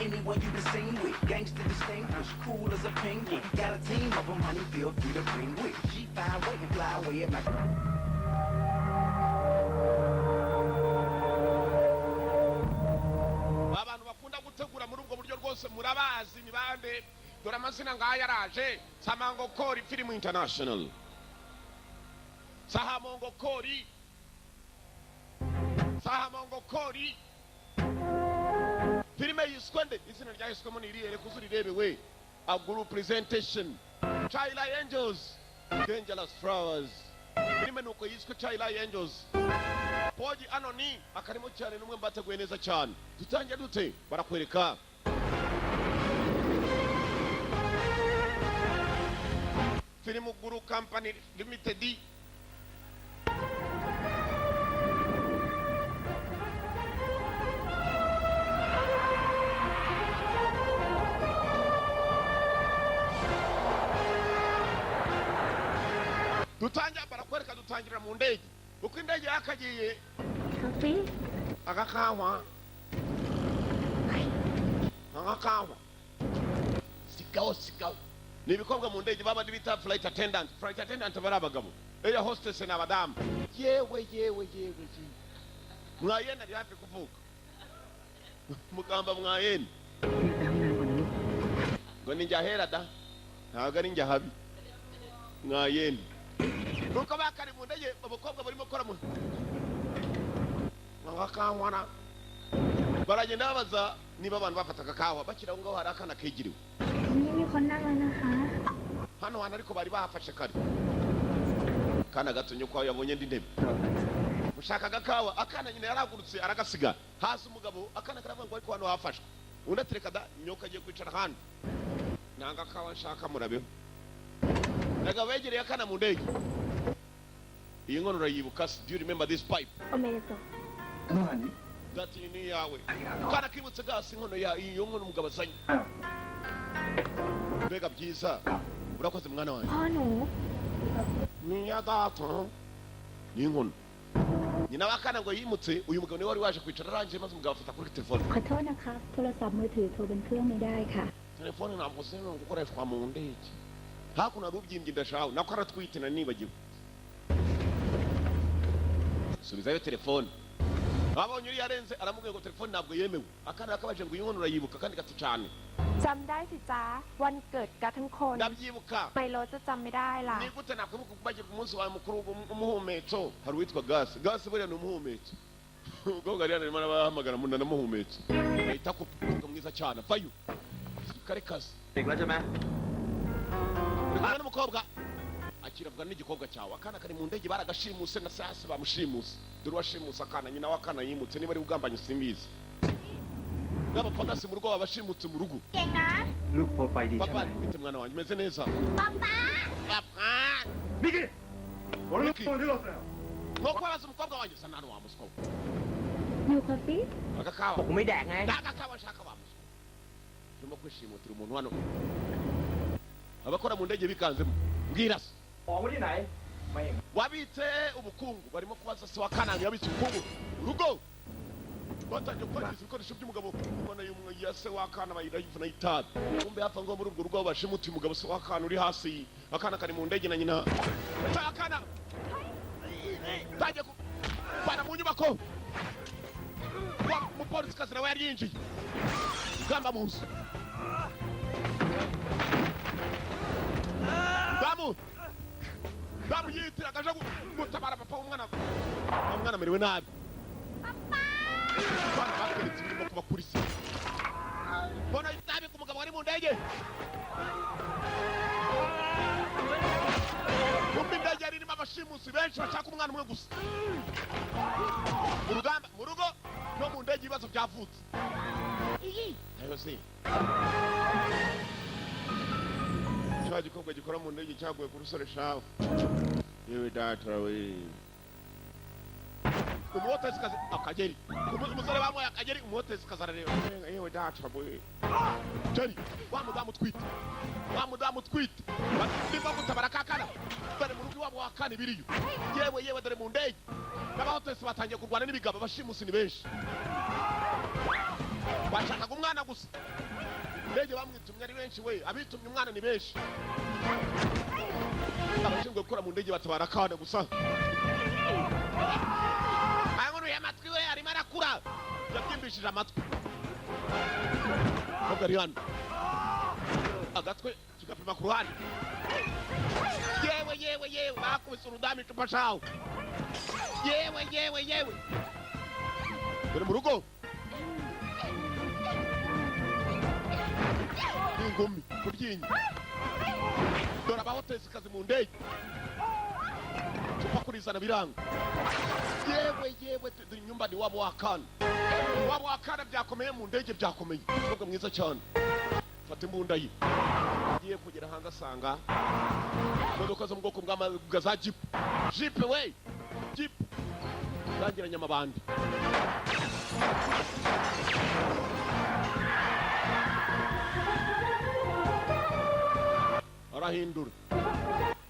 Anyone you been seen with, gangster distinguished, cool as a penguin. Got a team of 'em, honey, feel free to bring with. G5 wait and fly away at my. Abantu bakunda gutegura muri ubwo buryo rwose murabazi ni bande? Dore amazina ngaya araje: Samango Kori Film International, Sahamongo Kori, Sahamongo Kori. Filime yiswe nde? Izina ryahiswemo ni irihe? Reka uzurirebe we. Aguru presentation, Chila Angels Dangerous Flowers. Filime nuko yiswe, Chila Angels. Poji ano ni akarimo cyane, n'umwe mbateguye neza cyane. Dutangiye dute? Barakwereka Film Guru Company Limited. Dutangira, barakwereka dutangirira mu ndege, uko indege yakagiye. Coffee? Agakawa, agakawa, sigaho, sigaho. Ni ibikorwa mu ndege, babandi bita flight attendant. Flight attendant bari abagabo, air hostess ni abadamu. Yewe, yewe, yewe, yewe, mwayene ari hafi kuvuka. Mugamba mwayene ngo ni njye ahera da, ntabwo ari njye habi. Mwayene nuko bakari mu ndege, abakobwa barimo gukora mu agakawa, baragenda babaza niba abantu bafata agakawa. Bakiri aho ngaho, hari akana kegerewe. นี่มีคนนั่งแล้วนะคะ Hano hantu ariko bari bahafashe kare. Akana gato, nyoko yabonye indi ntebe. Mushaka agakawa? Akana nyina yarahagurutse aragasiga hasi. Umugabo, akana karavuga ngo ariko hano hafashwe. Undi atereka da, nyoka agiye kwicara ahandi. Nanga akawa nshaka, murabeho. Nagabo begereye akana mu ndege. Iyi nkono urayibuka? Do you remember this pipe? おめでとう。 何 Dati ni yawe. Kana kibutse gasi inkono ya iyo nkono umugabo azanye. Mbega byiza! Urakoze, mwana wanjye. พ่อหนู Ni iya data, ni inkono nyina w'akana ngo yimutse. Uyu mugabo niwe wari waje kwicara. Arangije maze umugabo afata kuri telefone. ขอโทษนะคะ โทรศัพท์มือถือโทรเป็นเครื่องไม่ได้ค่ะ Telefone ntabwo zemewe gukoreshwa mu ndege. Hakuno hari ubyimbye ndashawe, nako aratwite. Nari nibagiwe, subizayo telefone. Abonye uriya arenze, aramubwira ngo telefone ntabwo yemewe. Akana kabaje ngo iyi nkono urayibuka? Kandi gato cyane. จำได้สิจ๊ะ วันเกิดกัทั้งคน Ndabyibuka. ไมโลจะจำไม่ได้ล่ะ Ni gute nakwibuka kubagirwa umunsi wawe mukuru umuhumetso? Hari uwitwa Gasi. Gasi buriya ni umuhumetso. Umukobwa rero arimo arabahamagara mu nanamuhumetso, ahita kuvuga mwiza cyane, avayo kare kazi. เด็กแล้วใช่ไหม Uri kumwe n'umukobwa, akiravuga n'igikobwa cyawe. Akana kari mu ndege, baragashimuse na sasi bamushimuse. Dore uwashimuse akana, nyina w'akana yimutse. Niba ari ugambanye simbizi, n'abapagasi mu rugo babashimutse mu rugo. เก่งนะ ลูกโปรไฟล์ดีใช่ Papa, ไหม bite mwana wanjye? Umeze neza? Papa. Papa. มิกกี้ 미키. Nuko babaza umukobwa wanjye sa nani wa muswa we. You coffee? Agakawa. ผมไม่แดกไง Ndagakawa nshaka, wa muswa. Turimo kwishimutira umuntu hano, abakora mu ndege bikanzemo. Mbwira se. ของไว้ที่ไหน ไม่ Wabitse ubukungu. Barimo kubaza se wa Kanani yabitse ubukungu. Urugo batangiye kwangiza ibikoresho by'umugabo. Inkono ya se wa kana bayirayivuna y'itabi. Kumbe hafi aho ngaho muri urwo rugo aho bashimutiye umugabo, se wa kana uri hasi. Akana kari mu ndege na nyina. Akana tangiye kuvana mu nyubako. Wa mupolisikazi nawe yari yinjiye ugamba mu nzu. Damu damu yitiraga aje gutabara papa w'umwana. Umwana amerewe nabi. Bana bakweretse ibirimo kuba kuri se. Mbona itabi ku mugabo wari mu ndege. Kumbe indege yari irimo abashimusi benshi bashaka umwana umwe gusa. Mu rugamba, mu rugo no mu ndege, ibibazo byavutse. Ayo se cya gikobwa gikora mu ndege cyaguye ku rusore shawe. Yewe data we! Umuhotesikazi akageri, umusore bamuhaye akageri. Umuhotesikazi arareba. Yewe data we! Jeri, wa mudamu utwite, wa mudamu utwite, ndimo gutabara kakana. Dore mu rugo iwabo wa kane biriyo. Yewe, yewe, dore mu ndege n'abahotesi batangiye kurwana n'ibigabo. Abashimusi ni benshi. Bashakaga umwana gusa. Indege bamwitumye ari benshi we, abitumye umwana ni benshi. Abashinzwe gukora mu ndege batabara akana gusa. Anguruye amatwi we, arimo arakura, yabyimbishije amatwi. Ntabwo ari hano, agatwe tugapima ku ruhande. Yewe yewe yewe, bakubise urudamu icupa shawe. Yewe yewe yewe, dore mu rugo n'ingumi ku ryinyo. Dore abahotesikazi mu ndege, icupa kurizana biranga. Yewe yewe, dore inyumba ni wabo wakana, wabo wakana. Byakomeye mu ndege, byakomeye. Umukobwa mwiza cyane, fata imbunda ye. Agiye kugera hanze asanga imodoka zo mu bwoko bwa za jipu, jipe we, jipu zangiranye amabandi. Arahindura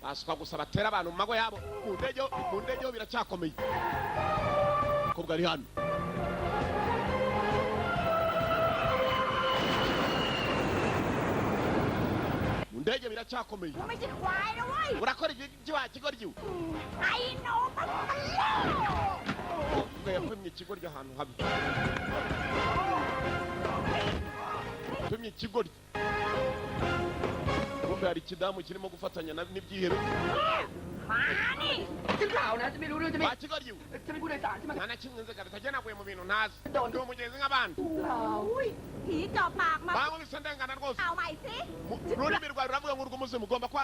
basuka gusa, batera abantu mu mago yabo mu ndege. Mu ndege ho biracyakomeye. Umukobwa ari hano. Mu ndege biracyakomeye. กูไม่ใช่ควายนะเว้ย Urakora ibyo wa kigoryi we? ไอ้หนูมันตลก Ubwo yapimye ikigoryi ahantu habi, yapimye ikigoryi. Kumbe hari ikidamu kirimo gufatanya n'ibyihebe. มานี่ ฉันเปล่านะจะไม่รู้เรื่องจะไม่ Wa kigoryi we. จะเป็นผู้โดยสารใช่ไหม Nta na kimwe nzi kabisa, njye naguye mu bintu ntazi, ndi umugenzi nk'abandi. เปล่า อุ้ยผีเจาะปากมา Bankubise ndengana rwose. เอาใหม่สิ Ururimi rwawe ruravuga ngo urw'umuzimu ugomba kwa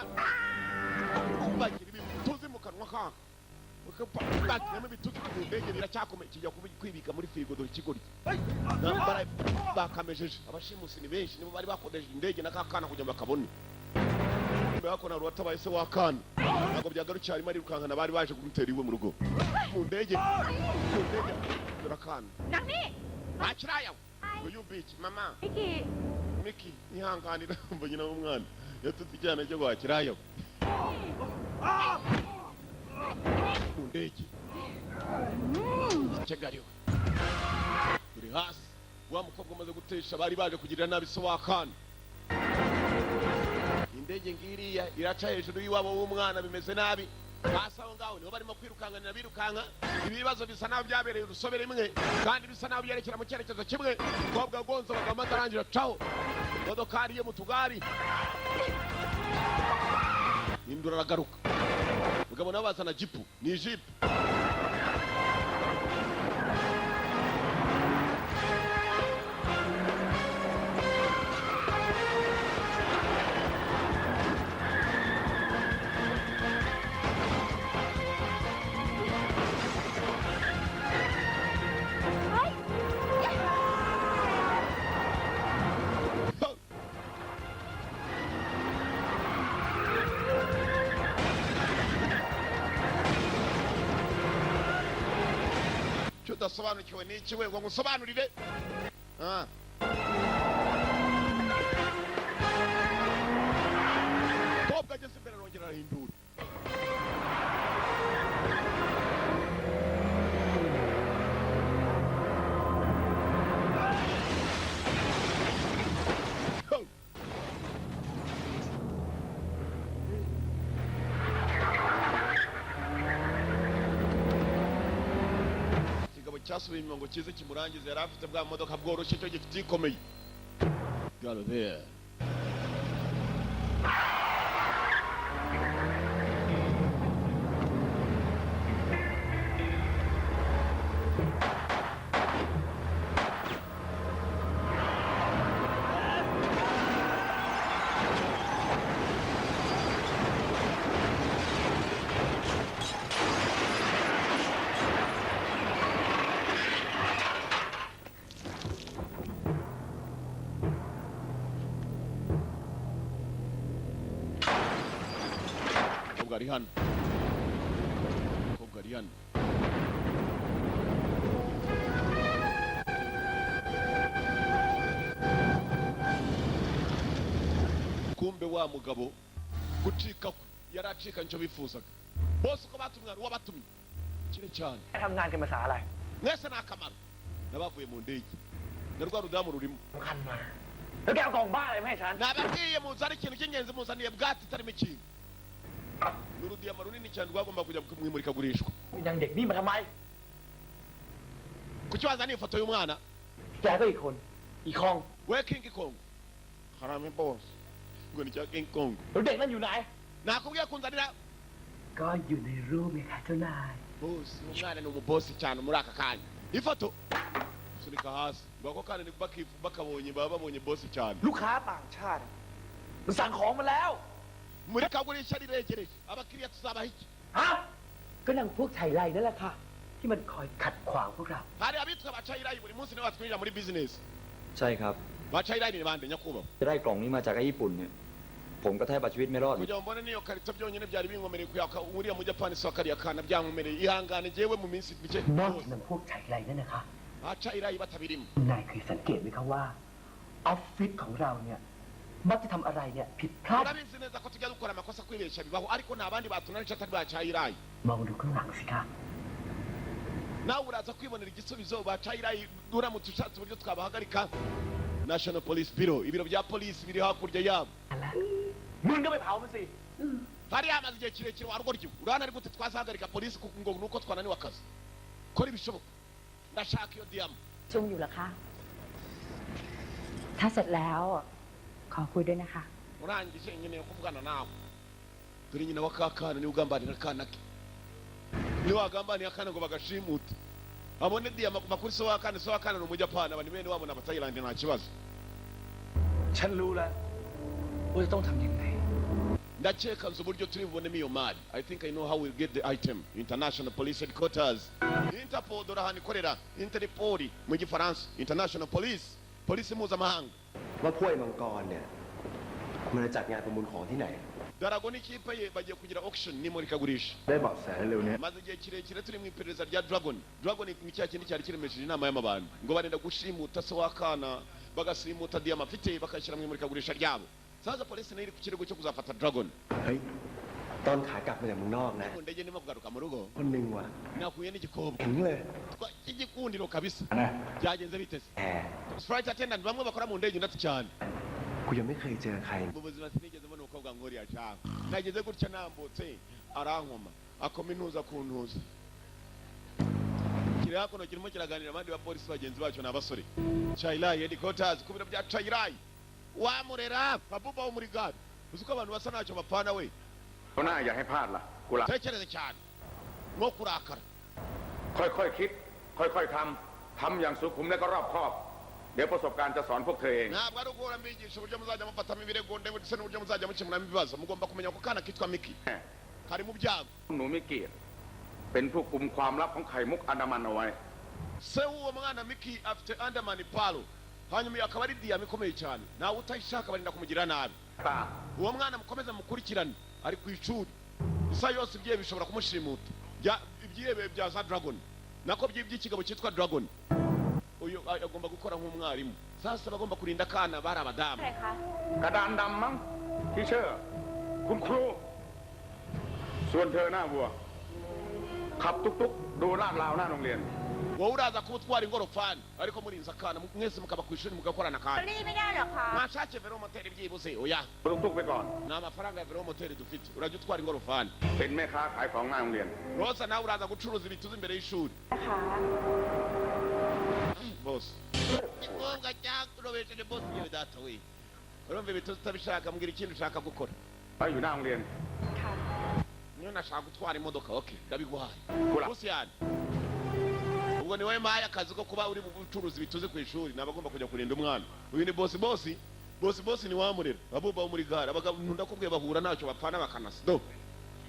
bagira ibituzi mu kanwa kako, bakiramo ibituzi. Mu ndege biracyakomeye, kijya kwibika muri firigo. Dore ikigoryi nambara bakamejeje. Abashimusi ni benshi, nibo bari bakoresheje indege na kakana kugira ngo bakabone. Nyuma y'ako nta watabaye se w'akana, ntabwo byagarukiye, arimo arirukankana bari baje kumutera iwe mu rugo. Mu ndege, mu ndege, dore akana. นางนี่ Bakirayawe ngo yubiki mama. มิกกี้ Miki, ihanganira. Mva nyina w'umwana yatutse icyana cyo gwakirayo mu ndege. Kigariwe turi hasi, wa mukobwa umaze gutesha bari baje kugirira nabi se w'akana. Indege ngiriya iraca hejuru y'iwabo w'umwana, bimeze nabi. Hasi aho ngaho niho barimo kwirukanganira, birukanka. Ibibazo bisa naho byabereye urusobe rimwe, kandi bisa naho byerekera mu cyerekezo kimwe. Umukobwa agonze abagabo maze arangira acaho imodokari ye mu tugari. Hindura, aragaruka. Mugabo nabo bazana jipu, ni ijipu. Icyo udasobanukiwe ni iki we ngo ngusobanurire? Ah. Kobwa ageze imbere arongera arahindura. Ho! Ikigabo cyasubiye inyuma ngo kize kimurangize, yari afite bwa modoka bworoshye, cyo gifite ikomeye. Got it there. Umukobwa ari hano, umukobwa ari hano. Kumbe wa mugabo gucika kwe yari acikanye icyo bifuzaga bose uko batumwe, hari uwabatumye kire cyane. ทำงานกันภาษาอะไร Mwese ni akamaro n'abavuye mu ndege. Na rwa rudamu rurimo. สำคัญมา แล้วแกเอากล่องบ้าอะไรมาให้ฉัน Nababwiye muzane ikintu cy'ingenzi, muzaniye bwatsi itarimo ikintu. Ni urudiyama runini cyane rwagomba kujya mu imurikagurishwa. ยังเด็กนี่มาทำไม Kuki wazaniye ifoto y'umwana? แกก็อีกคน อีคอง We King Kong, harame boss, ngo ni cya King Kong. แล้วเด็กนั่นอยู่ไหน Nakubwiye kunzanira. ก็อยู่ในรูปไงคะเจ้านาย Boss, umwana ni umubosi cyane muri aka kanya. Ifoto sunika hasi ngo ako kana ni bakabonye baba babonye bosi cyane. ลูกค้าต่างชาติมันสั่งของมาแล้ว Murikagurisha riregereje, abakiriya tuzabaha iki? ฮะ ก็นางพวกไฉไลนั่นแหละค่ะ ที่มันคอยขัดขวางพวกเรา Hari abitwa bacayirayi, buri munsi nibo batwinjira muri business. ใช่ครับ Bacayirayi ni bande, nyakubahwa? จะได้กล่องนี้มาจากไอ้ญี่ปุ่นเนี่ย ผมก็แทบเอาชีวิตไม่รอด Kugira ngo mbone n'iyo karito byonyine byari binkomereye kuyaka uriya mujapani si kariya kana byankomereye. Ihangane, njyewe mu minsi mike. นอกจากนางพวกไฉไลนั่นนะคะ Bacayirayi batabirimo. นายเคยสังเกตไหมคะว่าออฟฟิศของเราเนี่ย มักจะทำอะไรเนี่ยผิดพลาด Urabizi neza ko tujya dukora amakosa, kwibeshya bibaho, ariko nta bandi batunanice atari bacayirayi. มองดูข้างหลังสิคะ Nawe uraza kwibonera igisubizo. Bacayirayi, uramutse ushatse uburyo twabahagarika. National Police Bureau, ibiro bya polisi biri hakurya yabo. มึงก็ไปเผามันสิ Hari hamaze igihe kirekire. Warugoryi urabona ari gute twazahagarika polisi kuko ngo nuko twananiwe akazi? Kora ibishoboka, ndashaka iyo diyama. ชุมอยู่เหรอคะ ถ้าเสร็จแล้ว ขอคุยด้วยนะคะ Urangije nkeneye kuvugana nawe. Dore nyina wa kakana niwe ugambanira akana ke, niwe wagambaniye akana ngo bagashimute abone diyama kuva kuri se w'akana. Se w'akana ni Umujapani, aba ni bene wabo ni Abatayilandi, nta kibazo. ฉันรู้แล้วว่าจะต้องทำยังไง Ndakeka nzi uburyo turi bubonemo iyo mari. I think I know how we'll get the item. International Police Headquarters, Interpol, dore ahantu ikorera, Interpol mu Gifaransa, International Police, polisi mpuzamahanga. ว่าพวกไอ้มังกรเนี่ย มันจะจัดงานประมูลของที่ไหน Darago n'ikipe ye bagiye kugira auction, n'imurikagurisha. ได้เบาะแสเร็วๆนี้ Maze igihe kirekire turi mu iperereza rya Dragon. Dragon ni cya kindi cyari kiremesheje inama y'amabandi ngo barenda gushimuta se w'akana, bagasimuta diyama afite, bakayishyira mu imurikagurisha ryabo. Sasa polisi nayo iri ku kirego cyo kuzafata Dragon. เฮ้ย ตอนขากลับมาจากเมืองนอกนะ Mu ndege ndimo kugaruka mu rugo, คนหนึ่งว่ะ nahuye n'igikobwa เห็นเลย cy'igikundiro kabisa. นะ Byagenze biteze? แต่ Flight attendant, bamwe bakora mu ndege ndetse cyane. กูยังไม่เคยเจอใคร Mu buzima sinigeze mbona umukobwa nk'uriya cyane. Nageze gutya nambutse arankoma, akoma intuza ku ntuza. Kiri hakuno kirimo kiraganira abandi bapolisi bagenzi bacu ni abasore. Chairai headquarters, ku biro bya Chairai, wamurera babuba wo muri gare. Uzi ko abantu basa ntacyo bapfana we. หัวหน้าอย่าให้พลาดล่ะ กุหลาบ Tekereze cyane nko kurakara. ค่อยๆคิด ค่อยๆทำ ทำอย่างสุขุมและก็รอบคอบ เดี๋ยวประสบการณ์จะสอนพวกเธอเอง Ntabwo ari uguhora mbigisha uburyo muzajya mufatamo ibirego ndetse n'uburyo muzajya mukemuramo ibibazo. Mugomba kumenya ko kana kitwa Miki kari mu byago. หนูมิเกียรติเป็นผู้กุมความลับของไข่มุกอันดามันเอาไว้ Se w'uwo mwana Miki afite Andaman Pearl, hanyuma iyo akaba ari diyama ikomeye cyane, nawe utayishaka barinda kumugira nabi. ตา Uwo mwana mukomeze mukurikirane, ari ku ishuri isaha yose, ibyihebe bishobora kumushimuta. Ibyihebe bya za Dragon, nako by'ikigabo cyitwa Dragon. Uyu agomba gukora nk'umwarimu. Sasa bagomba kurinda akana bari abadamu. อะไรคะ กระดานดำมั้ง teacher คุณครู ส่วนเธอหน้าวัว ขับตุกๆ ดูลาดราวหน้าโรงเรียน Wowe uraza kuba utwara ingorofani, ariko murinze akana mwese mukaba ku ishuri mugakorana akana. รีไม่ได้เหรอคะ Mwashake velomoteri byibuze. Oya. ตุกๆไปก่อน Ni amafaranga ya velomoteri dufite, urajya utwara ingorofani. เป็นแม่ค้าขายของหน้าโรงเรียน Rosa, nawe uraza gucuruza ibituza imbere y'ishuri. นะคะ Bose igikobwa cyarobesheje bose. Yewe data we, urumva ibituza utabishaka, mbwira ikindi ushaka gukora. ไปอยู่หน้าโรงเรียน ค่ะ Niyo nashaka gutwara imodoka. Okay, ndabiguhaye. Kura. Bose yani ubwo ni wowe mpaye akazi ko kuba uri mu bucuruzi bituze ku ishuri, nabagomba kujya kurinda umwana. Uyu ni bosi, bosi, bosi, bosi ni wamurera abuba wo muri gare. Abagabo ndakubwiye bahura ntacyo bapfana bakanasa. Do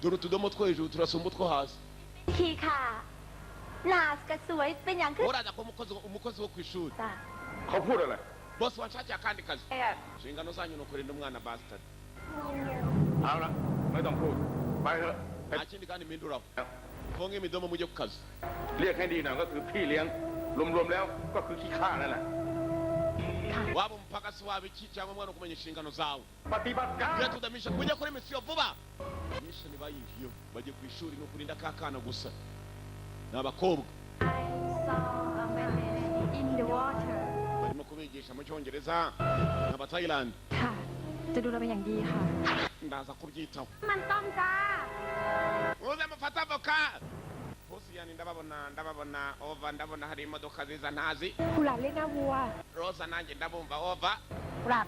dore utudomo two hejuru turasumba utwo hasi. คีค่ะลาสก็สวยเป็นอย่างขึ้น Uraza kuba umukozi wo ku ishuri. จ้ะ เขาพูดอะไร Bosi, wanshakiye akandi kazi. แอบ Inshingano zanyu ni ukurinda umwana, bastard. เอาละไม่ต้องพูด ไปเถอะไป Nta kindi kandi mpinduraho, mfunge imidomo mujye ku kazi. เรียกให้ดีหน่อยก็คือพี่เลี้ยง รวมๆแล้วก็คือขี้ข้านั่นแหละ Waba umupagasi, waba iki, cyangwa umwana, kumenya inshingano zawe. ปฏิบัติการ Get to the mission, mujye kuri misiyo vuba. Mission bayinjiyeho, bagiye ku ishuri, ni ukurinda ka kana gusa, ni abakobwa. I saw a man in the water. Barimo Abigisha mu Cyongereza n'Abatayilandi. ค่ะ จะดูแลเป็นอย่างดีค่ะ Ndaza kubyitaho. มันต้มจ้า Muze mufate avoka. Posiyani, ndababona, ndababona, over. Ndabona hari imodoka ziza ntazi. กุหลาบเรียกหน้าวัว Rosa, nanjye ndabumva, over. กุหลาบ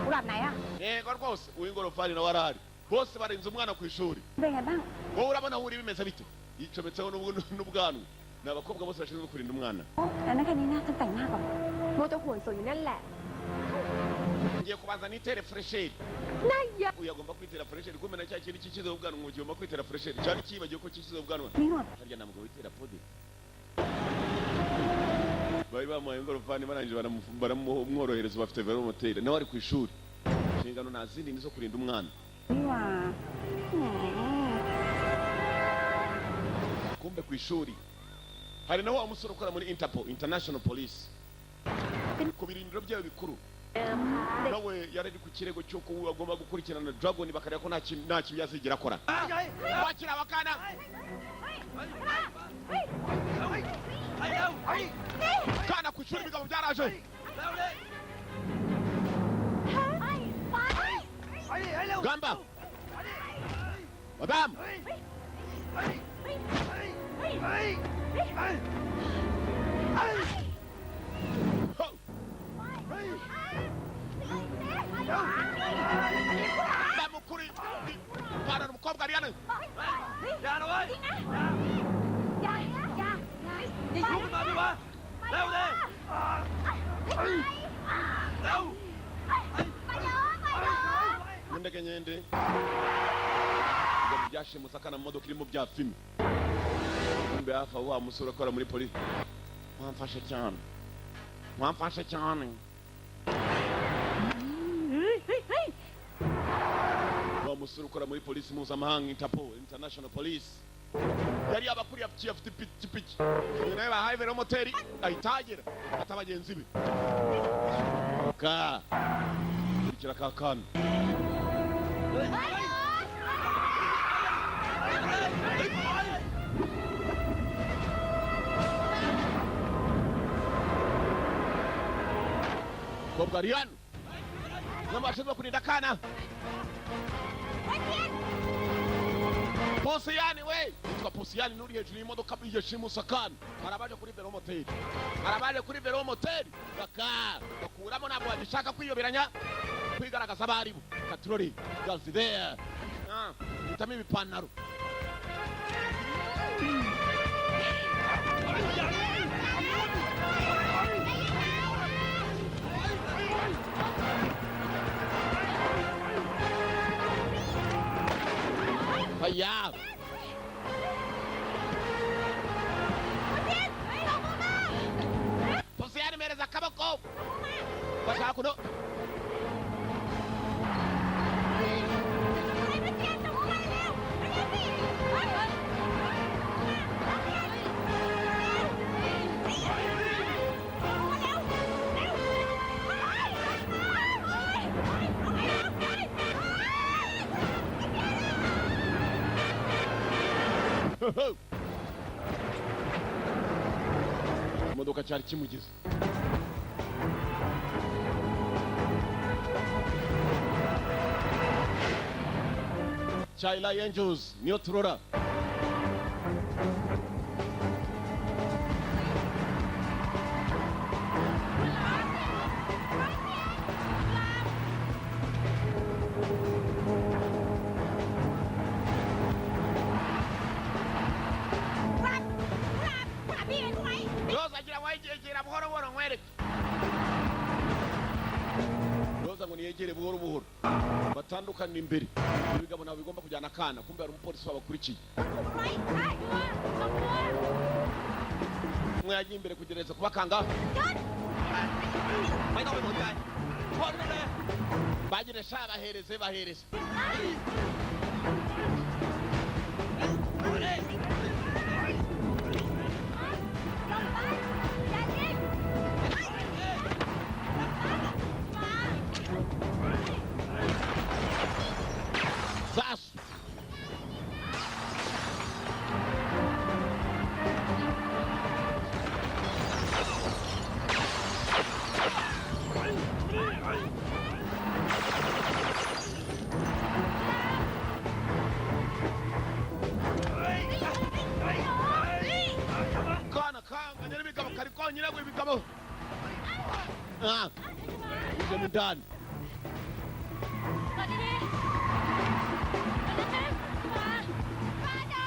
กุหลาบไหนอะ Yego rwose, uw'ingorofani nawe arahari, bose barinze umwana ku ishuri. เป็นไงบ้าง Wowe urabona aho uri bimeze bite? Yicometseho n'ubwanwa. Ni abakobwa bose bashinzwe kurinda umwana. โอ้แล้วนั่นแค่นี้นะฉันแต่งหน้าก่อน มัวแต่ห่วงสวยอยู่นั่นแหละ Ngiye kubanza nitere fraîcheur. หน้าเยอะ Uyu agomba kwitera fraîcheur, kumena cya kintu cy'ikizeho ubwanwa ngo kigomba kwitera fraîcheur, cyari kibagiwe ko cy'ikizeho ubwanwa. นี่หนวด Harya nta mugabo witera poudre. Bari bamuhaye ingorofani, barangije baramworohereza, bafite velomoteri, nawe ari ku ishuri. Inshingano nta zindi, ni zo kurinda umwana. นี่หว่าอืม Kumbe ku ishuri hari na wa musore ukora muri Interpol, International Police, ku birindiro byayo bikuru. เดิมค่ะ Nawe yari ari ku kirego cy'uko agomba gukurikirana Dragon, bakareba ko nta kibi yazigera akora. Wakira abakana. Kana ku ishuri, ibigabo byaraje. Gamba madamu. Ho! Bamukuri ipantaro umukobwa Ariane. อย่านะเว้ย อย่าอย่า ลุกขึ้นมาดิวะเร็วเลยเร็ว Mundeke nyende. Ibyo byashimuse akana mu modoka irimo bya filime. Kumbe hafi aho wa musore ukora muri polisi, wamfashe cyane, wamfashe cyane. เฮ้ยเฮ้ย Wa musore ukora muri polisi mpuzamahanga, Interpol, International Police, yari yabakuriye, afite ipikipiki. Uyu nawe bahaye velomoteri, ahita ahagera, afata bagenzi be ka kurikira ka kana. Kobwa ari hano n'abashinzwe kurinda akana. Posiyani we, yitwa Posiyani, n'uri hejuru y'imodoka yashimusa akana. Hari abaje kuri velomoteri, hari abaje kuri velomoteri, baka bakuramo, ntabwo bagishaka kwiyoberanya, kwigaragaza abo ari bo. Katurori gazi there. Ah, hitamo ibipantaro. Aya Posiyani, mereza akaboko, bashaka kuno. Imodoka cyari kimugize. China Angels niyo turora. Roza agira wayegera buhoro buhoro nkwereke. Roza ngo niyegere buhoro buhoro, batandukane imbere. Ibigabo ntabwo bigomba kujyana akana. Kumbe hari umupolisi wabakurikiye. Umwe yagiye imbere kugerageza kubakanga. ไม่ต้องไปสนใจชนไปเลย Bagire sha, bahereze, bahereze. Sasu. Ujemo indani. เปิดดีๆเปิดนะมามาจอ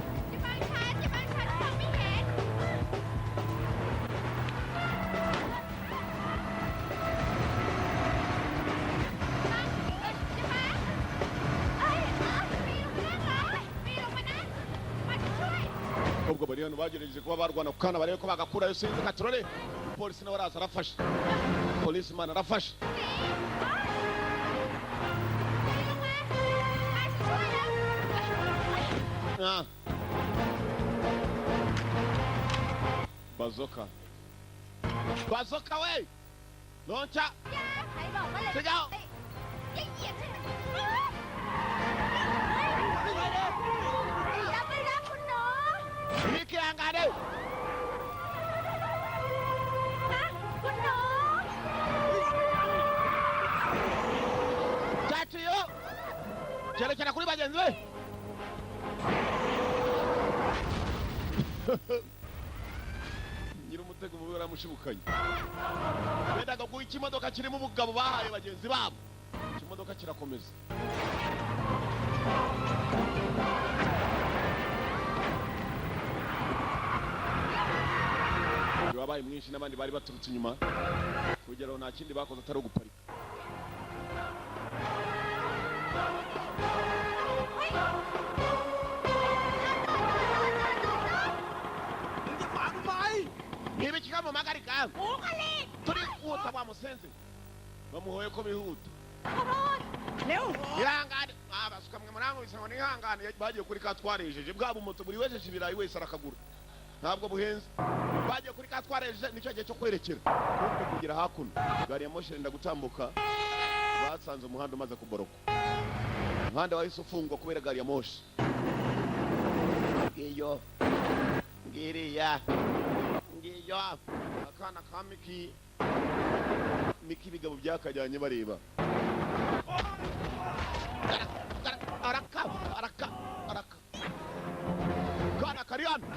ดจะบังฉันจะบังฉันมองไม่เห็น Ubwo bari hano bagerageje kuba barwana ku kana barebe ko bagakurayo, sinzi katurore. Polisi nawe araza arafashe, polisi man arafashe. Ah. Bazoka, bazoka we lonca. ใครบอกว่าเลย sigaho. อย่าเหยียบฉันรับไปรับคุณหนู Mikihangane. นะคุณหนู Cyaciyo cyerekana kuri bagenzi be. Nyir'umutego mubi waramushibukanye, bendaga guha ikimodoka kirimo umugabo bahaye bagenzi babo. Ikimodoka kirakomeza. Umuriro wabaye mwinshi n'abandi bari baturutse inyuma, kugera aho nta kindi bakoze atari uguparika. Niba ikigamumagarika turihuta, wa musenzi bamuhoye ko bihuta. เร็ว Ihangane, abasuka mwe murankubise ngo nihangane. Bagiye kuri ka twarejeje bwa bumoto, buri wejeje ibirayi wese arakagura, ntabwo buhenze. Bagiye kuri ka twarejeje, nicyo gihe cyo kwerekera kumbe kugera hakuno. Gari ya moshi irenda gutambuka, basanze umuhanda umaze kuboroka. Umuhanda wahise ufungwa kubera gari ya moshi. Ngiyo, ngiriya, ngiyo akana ka Miki. Miki ibigabo byakajyanye bareba. Araka, araka, araka. Kana kari hano,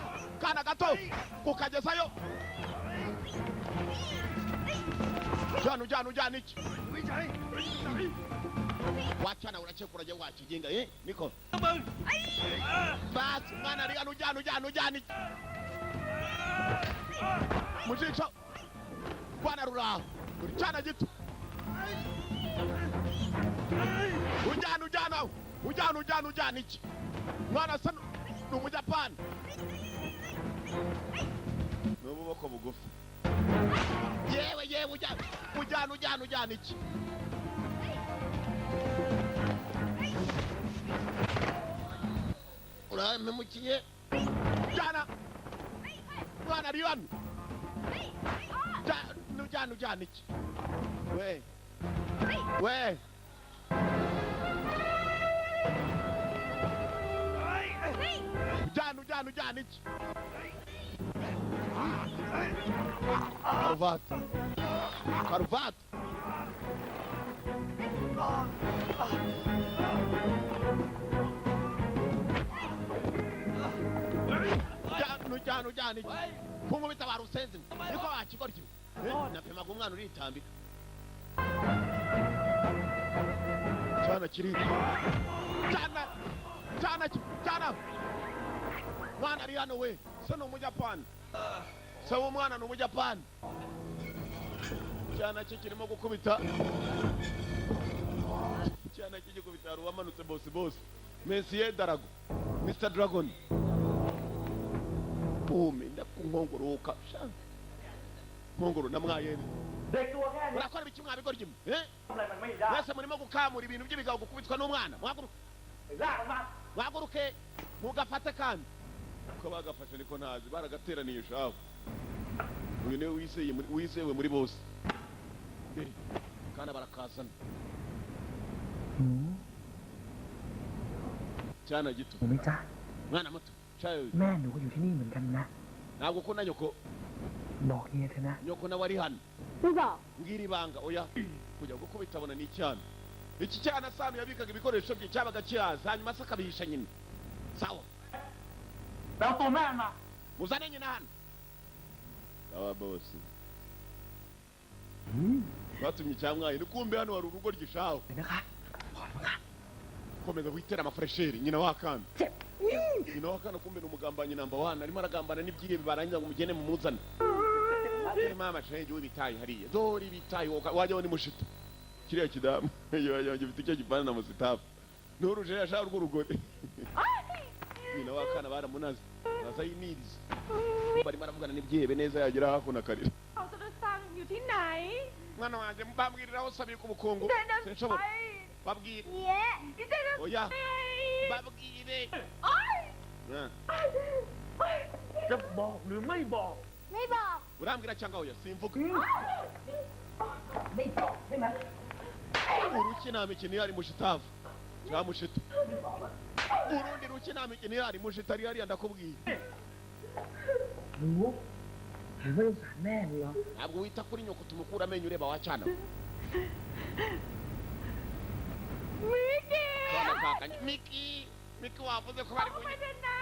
kana gato kukagezayo. Jana, ujyana, ujyana iki wacana? Urakeka urajya wakigenga, eh? Niko basi, mwana ari hano. Ujyana, ujyana, ujyana iki mujisho? Rwana ruraho, uri cyana gito. Ujyana, ujyana, ujyana, ujyana, ujyana iki mwana? Asa ni Umujapani, ni ububoko bugufi. Yewe, yewe, ujyana, ujyana, ujyana, ujyana iki? Urampemukiye. Jyana, mwana ari hano. Jyana, ujyana, ujyana iki we, we? Ujyana, ujyana, ujyana iki? Karuvati, karuvati. Ujyana, ujyana, ujyana iki? Kunkubita barusenzi niko wakigoryi. Napimaga umwana uritambika cyana kirita cyana cyana cyana. Mwana ari hano we, se ni Umujapani, se w'umwana ni Umujapani. Cyana cye kirimo gukubita, cyana cye gikubita. Hari uwamanutse, bosi, bosi, Monsieur Darago, Mr Dragon. Ume ndakunkongoroka sha nkongoro na mwayene. เด็กตัวแค่นี้ Murakora ibiki mwabigoryi mwe, eh? ทำอะไรมันไม่ได้ Mwese murimo gukamura ibintu by'ibigabo gukubitwa n'umwana. Muhaguruke. ไปลากมันมา Muhaguruke, mugafate. Kandi uko bagafashe niko ntazi, baragateraniye shaho. Uyu niwe wizeye wizewe muri bose mbere, kandi barakazana. Cyana gito. หนูไหมจ๊ะ Mwana muto, cyayo. แม่หนูก็อยู่ที่นี่เหมือนกันนะ Ntabwo ukunda nyoko. บอกเฮียเถอะนะ Nyoko nawe ari hano. ไม่บอก Mbwira ibanga. Oya, kujya gukubita abona ni icyana. Iki cyana sano yabikaga ibikoresho bye, cyabaga kihaza, hanyuma se akabihisha nyina. Sawa. แล้วตัวแม่มา Muzane nyina hano. Sawa bosi. Batumye icyamwaye ni kumbe hano hari urugo ryishaho. นะคะพอแล้วค่ะ Komeza witera amafuresheri. Nyina w'akana, nyina w'akana kumbe ni umugambanyi number one, arimo aragambana n'ibyihebe. Barangiza ngo mugende mumuzane. Mama shenge w'ibitayi hariya, dore ibitayi wajya ni mushita kiriya kidamu wagira gifite icyo gipana na musitafu n'uruje yashaka urw'urugore. Nyina w'akana baramunaze, aza yiniriza, barimo aravugana n'ibyihebe neza, yagera hakuno akarira. ของสตางค์อยู่ที่ไหน Mwana wanjye, bambwiriraho sabika ubukungu. เจน Sinshobora. ไป Babwire. เย้ เจน Oya. ไป Babwire. โอ๊ย Ah. จะบอกหรือไม่บอก ไม่บอก Urambwira cyangwa oya? Simvuga. ไม่บอกใช่ไหม Uruki nta mikino ihari, mushitavu cya mushita. Urundi ruki, nta mikino ihari, mushita ari hariya, ndakubwiye. หนูหนูไม่สงสารแม่เหรอ Ntabwo wita kuri nyoko, tumukura amenyo ureba wacana. มิกกี้ Kana kakanye Miki, Miki wavuze ko bari เอาไปเถอะนะ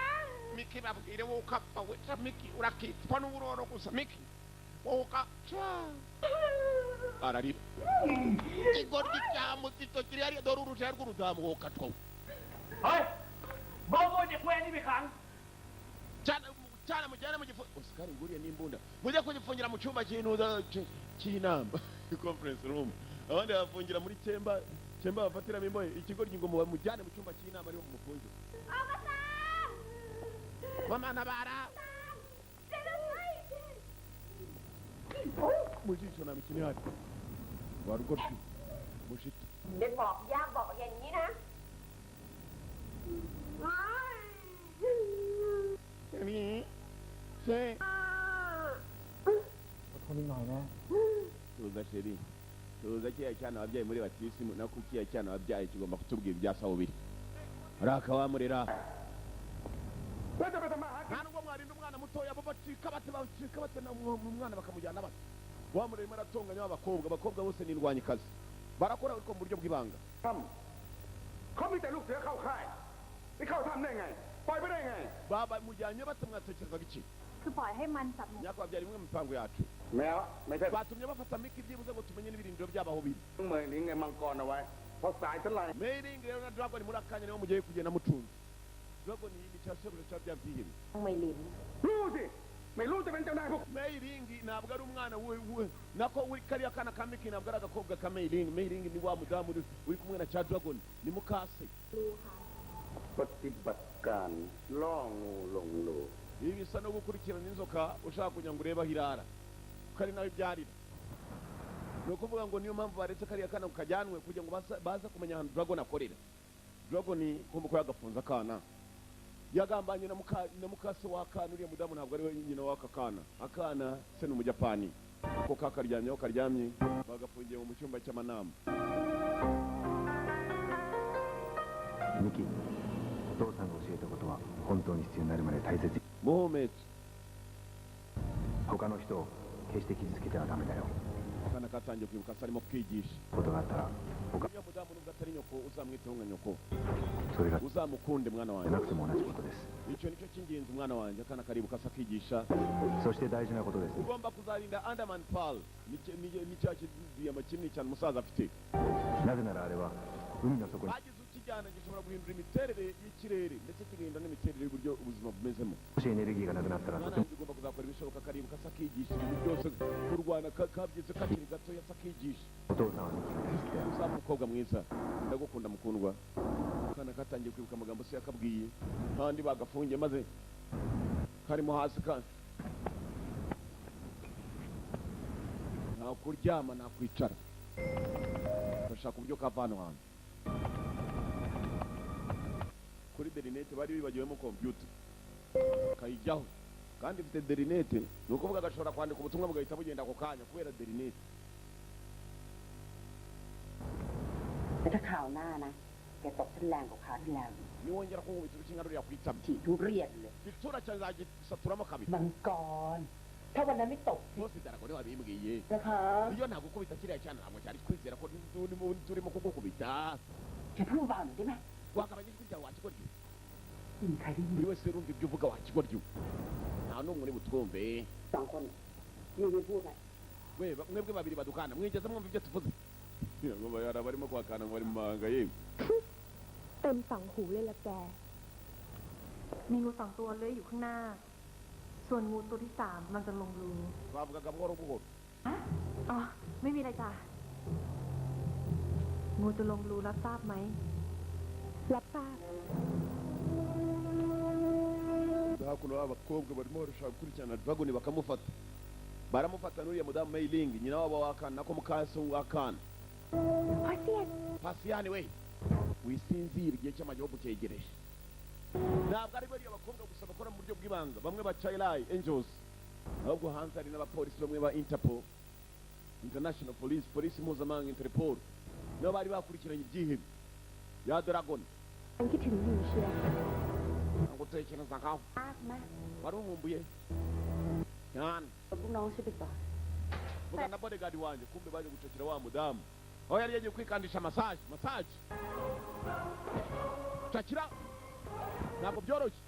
Miki, babwire wowe ukapfa we. Ca Miki, urakitwa n'uburoro gusa. Miki, wowe ukapfa. Ararira ikigoryi cya mutito kiri hariya, dore uruja rw'urudamu, wowe ukatwa. เฮ้ยบอกตัวเด็กแว้นนี่ไปขัง Cyane cyane, mujyane mu gifu Oscar nguriye n'imbunda, mujye kugifungira mu cyumba cy'intuza cy'inama, conference room. Abandi bafungira muri chamber, chamber bafatiramo imbohe. Ikigoryi ngo mujyane mu cyumba cy'inama ariho mumufunge. Mama, ntabara mu jisho, nta mikino ihari, warugoryi mushito. เด็กบอกยากบอกอย่างนี้นะ Se อดทนนิดหน่อยนะ Tuza chérie, tuza. Kiriya cyana wabyaye muri batisimu nako, kiriya cyana wabyaye kigomba kutubwira ibya sawo biri raka wamurera. แล้วจะไปทำมาหากิน Nta nubwo mwarinda umwana mutoya, bo bacika bate, bacika bate na umwana bakamujyana bate? Wamurera arimo aratonganya abakobwa. Abakobwa bose ni indwanyikazi, barakora ariko mu buryo bw'ibanga. ทำเขามีแต่ลูกเสือเข้าค่ายไม่เข้าถ้ำได้ไง ปล่อยไปได้ไง Babamujyanye bate? Mwatekerezaga iki? คือปล่อยให้มันจับหนู Nyakubahwa, imwe mu mipango yacu. แมวไม่ใช่ Batumye bafata Miki byibuze ngo tumenye n'ibirindiro byabo aho biri. เมยลิงไอ้มังกรเอาไว้เพราะสายฉันลาย Mailing rero na Dragon, muri akanya niho mugiye kugenda mucunze Dragon ni cya shebuja cya bya byihebe. ไม่ลิ้น รู้สิ ไม่รู้จะเป็นเจ้านายพวก Mailing ntabwo ari umwana we, we nako uri kariya kana ka Miki ntabwo ari agakobwa ka Mailing. Mailing ni wa mudamu uri kumwe na cya Dragon, ni mukase. ปฏิบัติการล่องูลงรู Ibi bisa no gukurikirana inzoka ushaka kugira ngo urebe aho irara, kuko ari nawe ibyarira. Ni ukuvuga ngo niyo mpamvu baretse kariya kana ngo kajyanwe kugira ngo baza kumenya ahantu Dragon akorera. Dragon kumva ko yagafunze akana, yagambanye na mukase w'akana. Uriya mudamu ntabwo ari we nyina w'aka kana. Akana se ni Umujapani, ko kakaryamye aho karyamye, bagafungiye mu cyumba cy'amanama. ミキ、お父さんが教えたことは本当に必要になるまで大切に。 Muhumetse. 他の人を決して傷つけてはダメだよ。 Akana katangiye kwibuka se arimo kwigisha. ことがあったら他 Uriya mudamu nubwo atari nyoko, uzamwiteho nka nyoko. それが Uzamukunde, mwana wanjye. なくても同じことです。 Icyo nicyo cy'ingenzi, mwana wanjye. Akana karibuka se akigisha. そして大事なことです。 Ugomba kuzarinda Andaman Pearl, ni cya kidiyama kinini cyane umusaza afite. なぜならあれは海の底に Bagize ukijyana gishobora guhindura imiterere y'ikirere, ndetse kigahindura n'imiterere y'uburyo ubuzima bumezemo. もしエネルギーがなくなったらと Mwana ても wanjye, ugomba kuzakora ibishoboka. Karibuka se akigisha ibintu byose, kurwana kabyitse kakiri gatoya, se akigisha. お父さんはミキが大好きだよ。 Uzaba umukobwa mwiza, ndagukunda mukundwa. Akana katangiye kwibuka amagambo se yakabwiye kandi bagafungiye, maze karimo hasi ka nta kuryama, nta kwicara, gashaka uburyo kava hano hantu. Kuri derinete bari bibagiwemo kompiyuta, kayijyaho kandi ifite derinete, ni ukuvuga gashobora kwandika ubutumwa bugahita bugenda ako kanya kubera derinete. แต่ถ้าข่าวหน้านะ แกตกฉันแรงกว่าคราวที่แล้วอีก Niwongera kunkubita urukinga ruriya ku itama, ฉีกทุเรียนเลย igitura cyawe nzagisaturamo kabiri. มังกร ถ้าวันนั้นไม่ตบ Bose Dragon wabimbwiye. นะคะ Iyo ntagukubita kiriya cyana, ntabwo cyari kwizera ko turimo kugukubita. แกพูดเบาหน่อยได้ไหม Wagabanya ijwi ryawe, wakigoryi. ไม่มีใครได้ยิน Buri wese urumva ibyo uvuga, wakigoryi, nta n'umwe uri butwumve. สองคนยืนไม่พูดอะ We, mwebwe babiri badukana, mwigeze mwumva ibyo tuvuze? Ngo bayara barimo kwakana ngo bari mu mahanga yewe. เต็มสองหูเลยละแก มีงูสองตัวเลื้อยอยู่ข้างหน้า ส่วนงูตัวที่สามมันจะลงรู Twavugaga buhoro buhoro. อ๋อ ไม่มีอะไรจ้ะ งูจะลงรูรับทราบไหม รับทราบ Hakuno abakobwa barimo barashaka gukurikirana Dragon bakamufata, baramufata n'uriya mudamu Meiling, nyina wabo w'akana, nako mukase w'akana. พอเสียน Pasiyani we, wisinzira, igihe cy'amagihugu cyegereje. Ntabwo ari bariya bakobwa gusa bakora mu buryo bw'ibanga, bamwe ba Childline Angels, ahubwo hanze hari n'abapolisi bamwe ba Interpol, International Police, polisi mpuzamahanga Interpol, nabo bari bakurikiranye ibyihebe ya Dragon. ฉันคิดถึงอยู่เชียว Ntabwo utekereza nkaho มากมาก wari unkumbuye cyane. กับลูกน้องฉันไปก่อน Vuga na bodyguard wanjye. Kumbe baje gucakira wa mudamu aho yari yagiye kwikandisha massage. Massage cakira ntabwo byoroshye.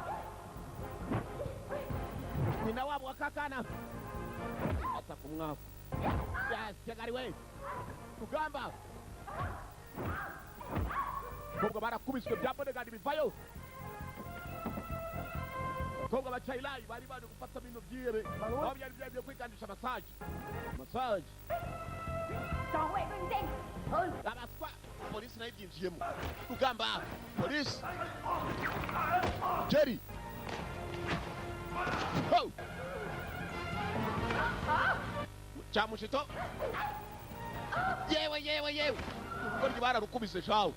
Nyina wabo wa kakana ataka umwaku. Yes, kigali we, rugamba abakobwa barakubiswe bya bodyguard bivayo. Abakobwa ba Chairai bari baje gufata bino byihebe aho byari byagiye kwikandisha massage, massage. สองเวทจริง Abaswa polisi nayo ibyinjiyemo. Rugamba polisi Jerry. Ho! Cyamushito, yewe yewe yewe, urugoryi bararukubise shawe.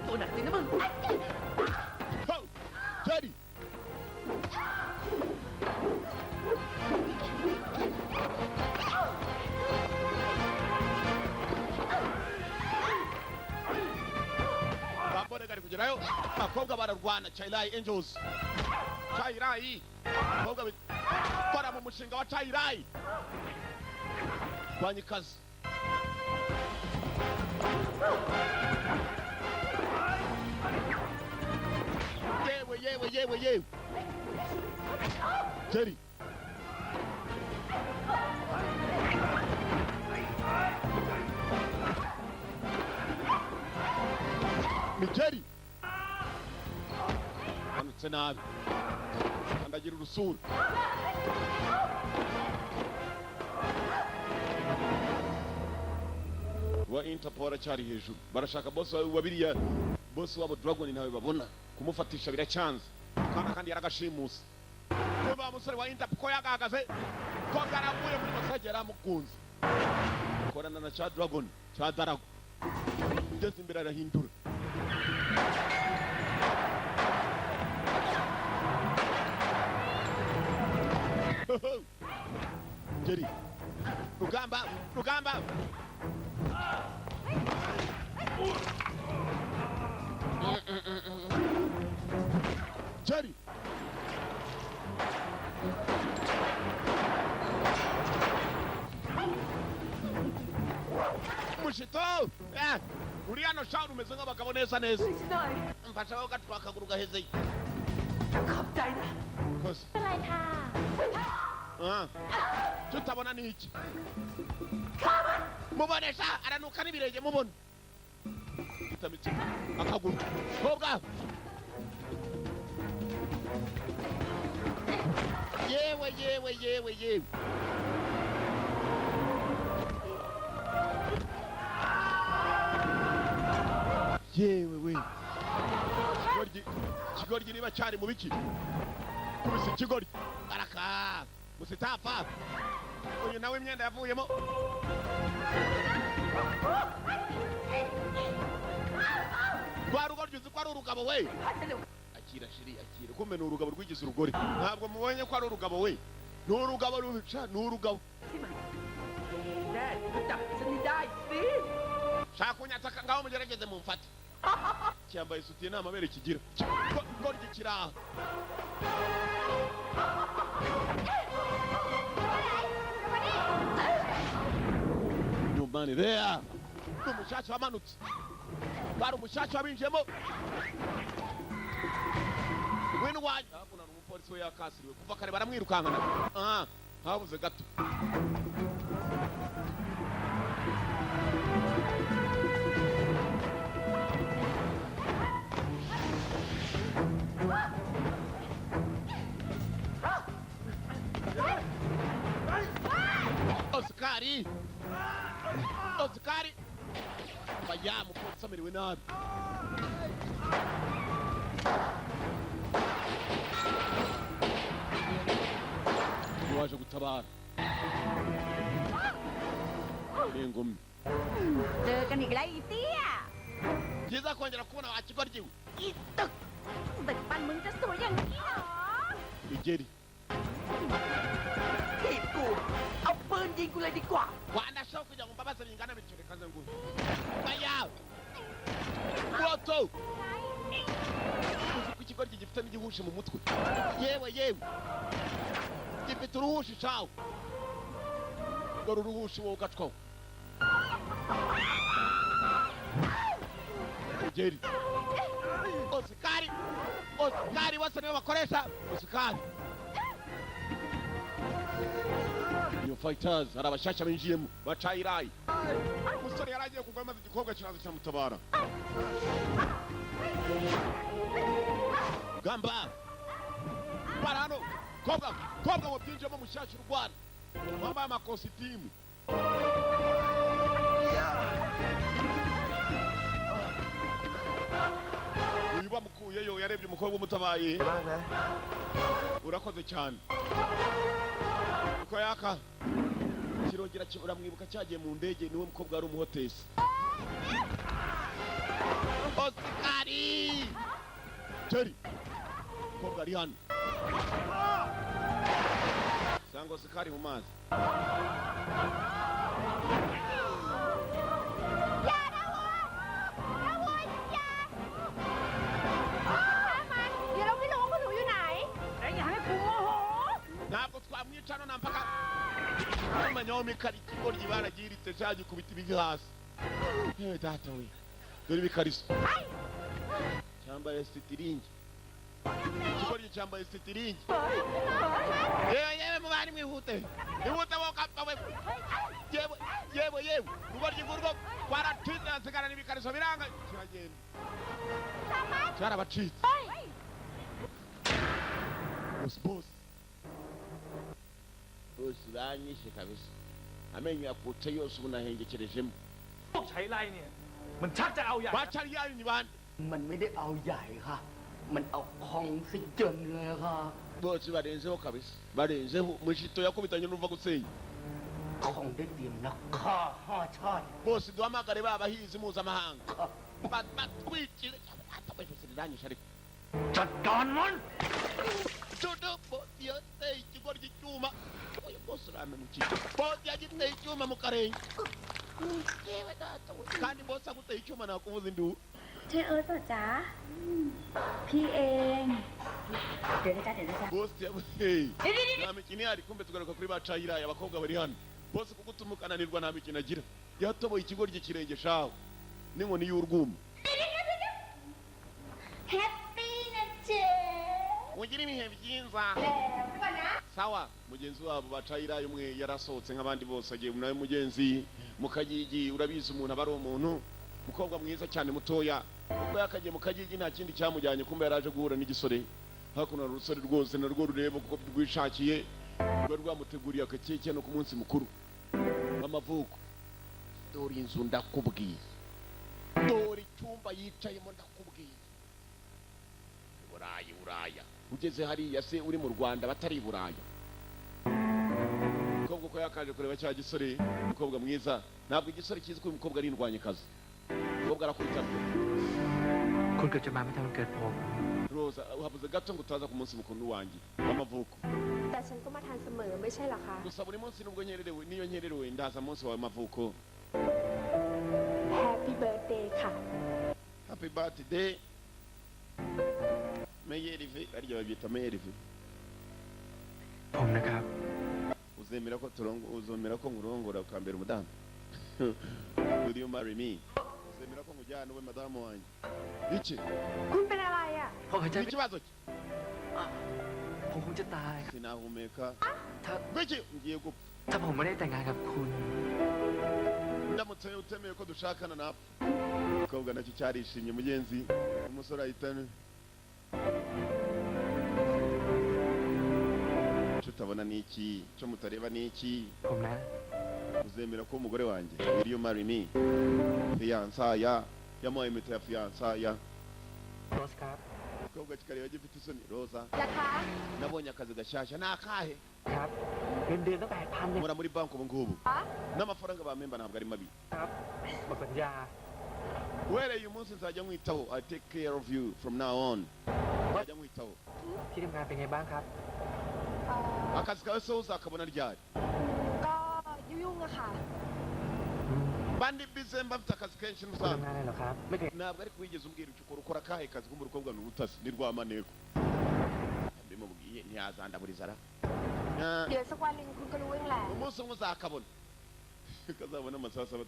ตัวหนักจริงนะมึง Ho! Jerry. Babone kari kugerayo, abakobwa bararwana. Chairai Angels, Chairai abakobwa bikora mu mushinga wa Chairai rwanyikazi. Yewe yewe yewe yewe, Jerry. Migeri manutse nabi, kandagira urusura. Wa Interpol aracyari hejuru, barashaka boss wa biriya, boss wabo Dragon ntawe babona, kumufatisha biracyanze kandi kandi yaragashimusa. Kumva musore wa Interpol ko yagahagaze ko karavuye muri massage, yaramukunze, korana na cha Dragon, cha Darago, ugeze imbere arahindura. Jerry, rugamba rugamba. Jerry. Mushito, uri hano shauri, umeze nk'abagabo neza neza. Mfasha aho gatwa akaguru gaheze. ขอบใจนะ Kose. เป็นไรค่ะ Ah. Tutabona ni iki? Mubonesha aranuka n'ibirenge mubona. Itamitse akaguru. Kobwa. Yewe yewe yewe yewe. Yewe we. Ikigoryi, ikigoryi niba cyari mu biki? Kubise ikigoryi. Baraka. Musitafa. Uyu nawe imyenda yavuyemo. Rwa rugoryi uzi ko ari urugabo we. Akira shiri, akira. Kumbe ni urugabo rwigize urugori. Ntabwo mubonye ko ari urugabo we. Ni urugabo rubica, ni urugabo. ที่มันแน่จับฉันนี่ได้ สิ Shaka kunyataka, ngaho mugerageze mumfate. Cyambaye isutiye, nta mabere kigira. Goryi kiraha. No money there. Ni umushyashya wamanutse, bari umushyashya wabinjiyemo w'indwanyi. Hakuno hari umupolisi we yakasiriwe kuva kare, baramwirukankana. Aha habuze gato. Osikari, Osikari baya, umupolisi amerewe nabi. Waje gutabara n'ingumi. เจอกันอีกแล้วอีเตี้ย Byiza kongera kubona wa kigoryi we. อีตึกตึกปั้นมึงจะสวยอย่างนี้เหรอ Igeri. ถีบกู เอาปืนยิงกูเลยดีกว่า Wandashaka kugira ngo mbabaze bingana bityo, reka nze nguhe baya moto. Uzi ko ikigoryi gifite n'igihushi mu mutwe? Yewe yewe, gifite uruhushi cawe. Dore uruhushi, wowe ugacwaho. Igeri, Osikari, Osikari, bose nibo bakoresha Osikari. Iyo fighters, hari abashyashya binjiyemo baca irayi. Umusore yari agiye kugwa maze igikobwa kiraza kiramutabara. Gamba bara hano, kobwa, kobwa wabyinjiyemo mushyashya urwana wambaye amakositimu. Uyu bamukuyeyo, yarebye umukobwa umutabaye. บ้างนะ Urakoze cyane. Uko yaka kirongera uramwibuka cyagiye mu ndege, niwe mukobwa wari umuhotesi. Osikari Jerry, mukobwa ari hano, sanga Osikari mu mazi. อย่านะเว้ยนะเว้ยอย่าฆ่ามันเดี๋ยวเราไม่รู้ว่าคุณหนูอยู่ไหน แล้วอย่าให้กูโมโห Ntabwo twamwica none mpaka amanyomi kari ikigoryi baragiritse cyagikubita ibivi hasi. Yewe data we, dore ibikariso cyambaye sitiringi, ikigoryi cyambaye sitiringi. Yewe yewe, mubari mwihute, ihute wowe kapfa we. Yewe yewe yewe, urugoryi ngurwo rwaracitse, hasigarana ibikariso biranga, kiragenda cyarabacitse. Boss, boss, bose banyishe kabisa, amenyo yakutse yose, ubu nahengekerejemo. พวกใช้ไล่เนี่ย มันชักจะเอาใหญ่ Bacari yayo ni bande? มันไม่ได้เอาใหญ่ค่ะ มันเอาคองซะจนเลยค่ะ Bose barenzeho kabisa, barenzeho. Mushito yakubitanye n'uruva gusenya. คงได้เตรียมนักฆ่าห้าชาติ Bose duhamagare ba bahizi mpuzamahanga ค่ะ batwikire. Riranyishe ariko. จัดการมัน Jodo, bosi yateye ikigoryi icyuma. Uyu bose uramenukiye, bosi yagiteye icyuma mu karenge. Yewe data we, kandi bose aguteye icyuma nakuvuza induru. ใช่เอิร์ธป่ะจ๊ะพี่เอง เดี๋ยวนะจ๊ะเดี๋ยวนะจ๊ะ Bosi yabuye nta mikino ihari. Kumbe tugaruka kuri ba cayirayi, abakobwa bari hano. Bosi kugutuma ukananirwa, nta mikino agira. Yatoboye ikigoryi kirenge shawe n'inkoni y'urwuma. Happy นะเจ๊ Mugire ibihe byiza. แล้วก่อนนะ Sawa. Mugenzi wabo bacayirayi umwe yarasohotse nk'abandi bose, agiye nawe mugenzi mu kagigi. Urabizi, umuntu aba ari umuntu. Umukobwa mwiza cyane mutoya, ubwo yakagiye mu kagigi nta kindi cyamujyanye, kumbe yaraje guhura n'igisore. Hakuno hari urusore rwose narwo rureba kuko rwishakiye, rwari rwamuteguriye akakeke no ku munsi mukuru w'amavuko. Dore inzu ndakubwiye, dore icyumba yicayemo ndakubwiye. Burayi, Buraya, ugeze hariya se uri mu Rwanda batari i Buraya. Umukobwa uko yakaje kureba cya gisore, umukobwa mwiza, ntabwo igisore kizi ko uyu mukobwa ari indwanyikazi. Umukobwa arakubita. คุณเกือบจะมาไม่ทันวันเกิดผม Roza, habuze gato ngo utaza ku munsi mukuru wanjye w'amavuko. แต่ฉันก็มาทานเสมอไม่ใช่เหรอคะ Gusa buri munsi nubwo nkererewe, niyo nkererewe ndaza munsi wawe w'amavuko. Happy Birthday ค่ะ Happy birthday, meilleurs vœux. Arya babyita meilleurs vœux. ผมนะครับ Uzemera ko turongo, uzemera ko nkurongora ukambera umudamu? Will you marry me? Uzemera ko nkujyana ube madamu wanjye? Iki คุณเป็นอะไรอ่ะ ผมหายใจไม่ ikibazo cye. ผมคงจะตาย Sinahumeka. ถ้า Ngwiki, ngiye gupfa. ถ้าผมไม่ได้แต่งงานกับคุณ Ndamutse utemeye ko dushakana napfa. Umukobwa nacyo cyarishimye, mugenzi umusore ahita icyo utabona ni iki, icyo mutareba ni iki? ผมนะ Uzemera ko umugore wanjye? Will you marry me? Fiançailles, yamuhaye impeta ya fiançailles. โรสครับ Umukobwa kikareba gifite isoni. Roza. ล่ะคะ Nabonye akazi gashyashya. Ni akahe? ครับเงินเดือนตั้ง8,000เนี่ย Nkora muri banki ubu ngubu, n'amafaranga bampemba ntabwo ari mabi. ครับหมดสัญญา Uhereye uyu munsi nzajya nkwitaho. I take care of you from now on. Nzajya nkwitaho. ที่ทำงานเป็นไงบ้างครับ เอ่อ Akazi kawe se uzakabona ryari? ก็ยุ่งๆอะค่ะ Bandi bize, mba mfite akazi kenshi คุณ n'ubusanzwe. ทำงานอะไรเหรอครับ ไม่เคย Ntabwo ariko wigeze umbwira icyo ukora. Ukora akahe kazi? Kumva urukobwa ni ubutasi, ni rwamaneko, mbimubwiye ntiyazandaburiza ra. เดี๋ยวสักวันหนึ่งคุณก็รู้เองแหละ Umunsi umwe uzakabona, kazabona amasasu aba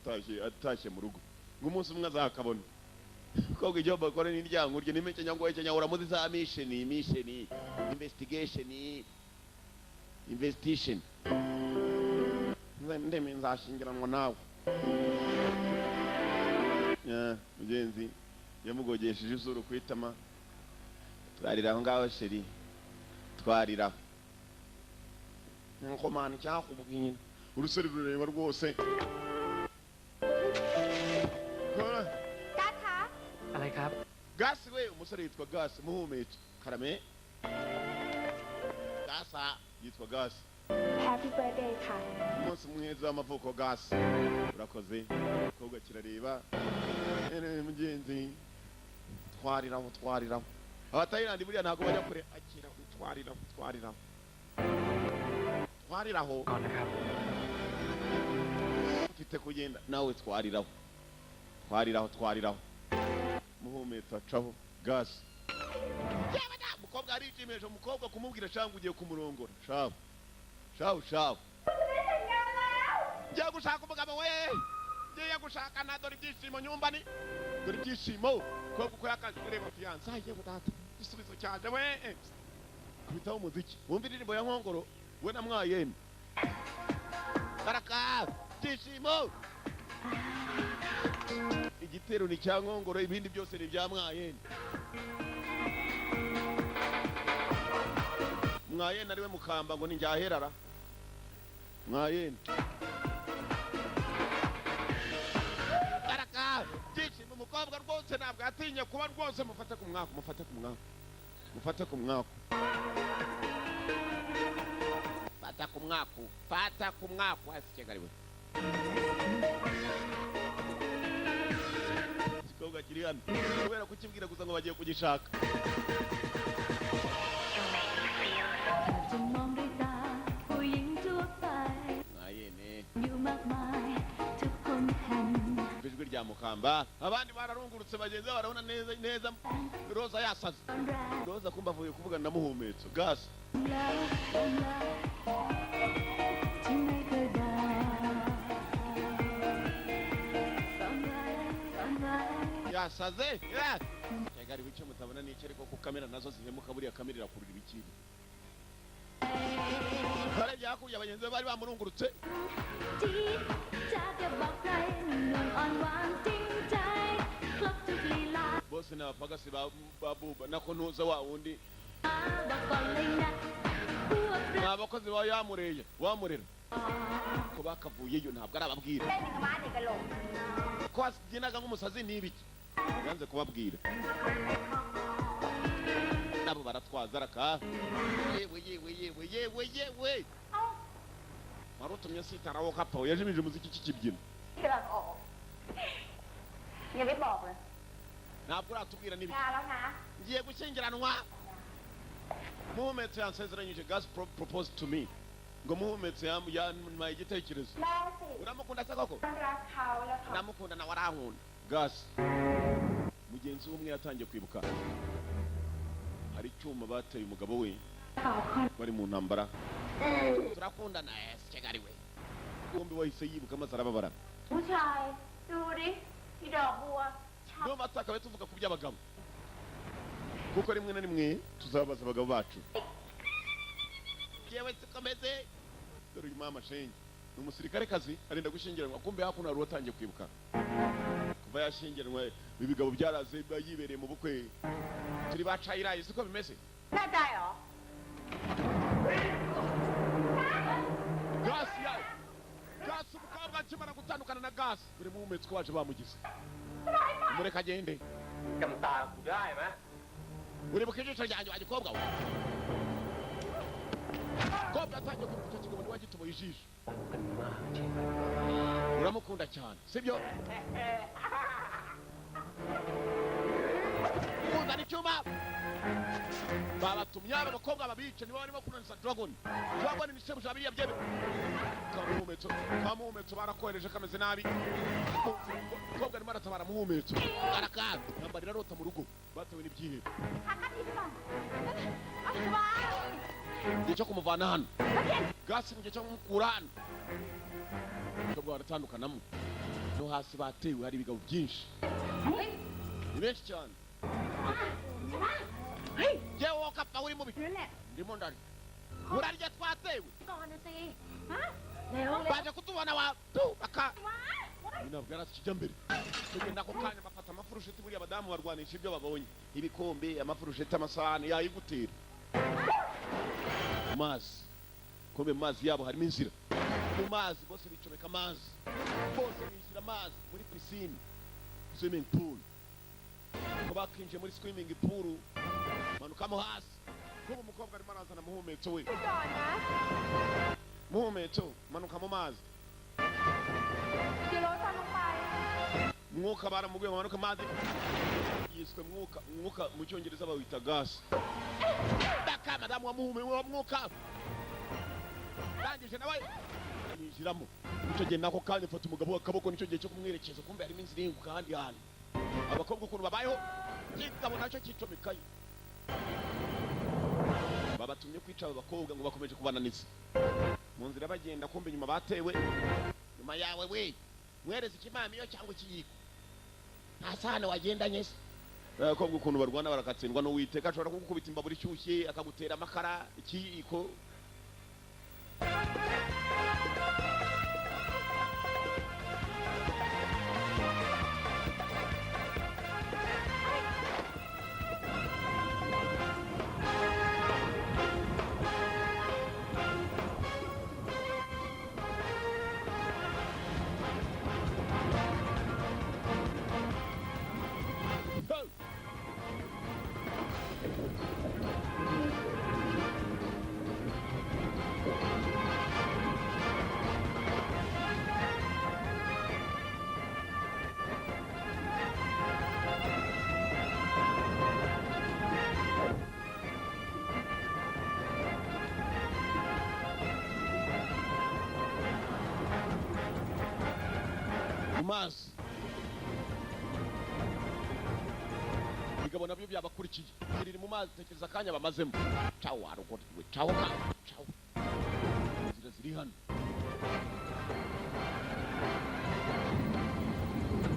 atashye mu rugo, ngo umunsi umwe azakabona. Kobwa icyo bakora ni iryango rye nimeke nyangwa icyo nyahura muri za mission, mission, investigation, investigation. Ndeme nzashyingiranwa nawe. Ya, mugenzi yamugogesheje izuru ku itama. Twarira aho ngaho, chéri, twarira nkuko mani cyakubwira urusore rureba rwose. การดคะ อะไรครับ Gasi we, umusore yitwa Gasi. Muhumetso karame, gasa yitwa Gasi. Happy Birthday ค่ะ Umunsi mwiza w'amavuko, Gasi. Urakoze. Umukobwa kirareba. Ere mugenzi, twariraho, twariraho. Abatayilandi buriya ntabwo bajya kure. Akira, twariraho, twariraho, twariraho. ก่อนนะครับ Mfite kugenda nawe. Twariraho, twariraho, twariraho. Muhumetso acaho Gasi. Yewe da, umukobwa arishimisha. Umukobwa kumubwira cyangwa ugiye kumurongora, shabu shabu shabu, ngiye gushaka umugabo we, ngiye gushaka na dore ibyishimo nyumba ni dore ibyishimo. Kobwa uko yakaje kureba fiançailles, yewe data, igisubizo cyaje we. Kubitaho umuziki, wumva indirimbo ya Nkongoro we na Mwayene. Baraka byishimo, igitero ni cya Nkongoro, ibindi byose ni ibya Mwayene. Mwayene ariwe mukamba ngo ni njyaherara Mwayene. Baraka byishimo, umukobwa rwose ntabwo yatinye kuba rwose. Mufate ku mwaka, mufate ku mwaka, mufate ku mwaka, fata ku mwaku, fata ku mwaku hasi. Kigali we, igikobwa kiri hano kubera kukibwira gusa ngo bagiye kugishaka. จะมองด้วยตาผู้หญิงทั่วไป Mwayene. อยู่มากมายทุกคนแห่ง Ijwi rya mukamba, abandi bararungurutse, bagenzi babo barabona neza neza Roza yasaze. ตอนแรก Roza kumva avuye kuvugana na muhumetso gasi. แล้วแล้วที่ไม่เคยได้ซ่อนไว้ซ่อนไว้ Yasaze. Kigali icyo mutabona ni iki ariko ko kamera nazo zihemuka? Buriya kamera irakurura ibikiri. Barebye hakurya, bagenzi be bari bamurungurutse. ที่จะจะบอกใครหนุ่มอ่อนหวานจริงใจครบทุกลีลา Bose ni abapagasi ba buba nako ntuza wa wundi. บอกก่อนเลยนะพวก Ni เรา abakozi ba yamureye wamurera ko bakavuyeyo, ntabwo arababwira เต้นกับม้าเด็กกะโหลก ko wabyinaga nk'umusazi. Ni ibiki yanze kubabwira? Nabo baratwaza raka. Yewe yewe yewe yewe yewe, wari utumye nsitaraho kapfa. Yajimije umuziki cy'ikibyino. กำลังออกยังไม่บอกเลย Ntabwo uratubwira n'ibiki. งานแล้วนะ Ngiye gushyingiranwa, muhumetso yansezeranyije. Gas proposed to me. Ngo muhumetse yampaye igitekerezo. ได้สิ Uramukunda se koko? ฉันรักเขาแล้วเขา Ndamukunda, nawe arankunda. Gasi mugenzi we umwe yatangiye kwibuka hari icyuma bateye umugabo we bari mu ntambara. Turakundana ese Kigali we. Bombi wahise yibuka maze arababara. ผู้ชาย ดูดิพี่ดอกบัว Niyo tutakabaye tuvuga ku by'abagabo, kuko rimwe na rimwe tuzabaza abagabo bacu. Yewe, sikomeze. Dore uyu mama shenge ni umusirikare kazi, arinda gushyingiranwa. Kumbe hakuno hari uwatangiye kwibuka kuva yashyingiranwa ibigabo byaraze biba yibereye mu bukwe. Turi ba cayirayi, siko bimeze? แน่ใจเหรอ Gasi ya gasi, umukobwa akimara gutandukana na gasi, buri muhumetswe waje bamugize mureka agende. จำตากูได้ไหม Uribuka ijisho ryanjye wa gikobwa we? Kobwa atangiye kwibuka icyo kigabo niwe wagitoboye ijisho. กันมากใช่ไหม Uramukunda cyane, sibyo? Kuzana icyuma babatumye aba bakobwa babice, nibo barimo kunaniza Dragon. Dragon ni shebuja biriya byebe. Kamuhumetso, kamuhumetso barakohereje kameze nabi. Umukobwa arimo aratabara muhumetso arakaga ntambara irarota mu rugo batewe n'ibyihebe. Igihe cyo kumuvana hano gasi, mu gihe cyo kumukura hano, umukobwa baratandukanamo. No hasi batewe, hari ibigabo byinshi, ni benshi cyane. Yewe wowe kapfa uri mubi. นั่นแหละ Ndimo ndarya, urarya twatewe. ก่อนนะสิฮะเร็วเร็ว Baje kutubona wa tu baka ว้า ntabwo yari azi ikijya mbere. Tugenda ako kanya bafata amafurusheti. Buriya abadamu barwanisha ibyo babonye, ibikombe, amafurusheti, amasahani yayigutera mu mazi. Kombe mu mazi yabo harimo inzira mu mazi, bose bicomeka amazi, bose binjira amazi muri pisine, swimming pool. Ko bakinjiye muri swimming pool, manukamo hasi. Kuba umukobwa arimo arazana muhumetso we. ก่อนนะ Muhumetso, manuka mu mazi. เดี๋ยวรถจะลงไป Mwuka baramubwiye ngo manuke amazi, yiswe mwuka. Mwuka mu cyongereza bawita gas. Daka madamu wa muhume wa mwuka ndangije nawe yinjiramo. Nicyo gihe nako kanya mfata umugabo w'akaboko, nicyo gihe cyo kumwerekeza. Kumbe harimo inzira ihinguka ahandi hantu. Abakobwa ukuntu babayeho, kigabo nacyo cyicomekayo. Babatumye kwica aba bakobwa ngo bakomeje kubananiza mu nzira bagenda. Kumbe inyuma batewe, nyuma yawe we mwereze ikimamiyo cyangwa ikiyiko, nta sahani wagendanye se. Abakobwa ukuntu barwana barakatsindwa n'Uwiteka. Ashobora kugukubita imbabura ishyushye, akagutera amakara, ikiyiko. Ho! Mu mazi bigabo nabyo byabakurikiye, ziriri mu mazi. Tekereza akanya bamazemo. Cawo warugoriwe, cawo ka cawo. Inzira ziri hano,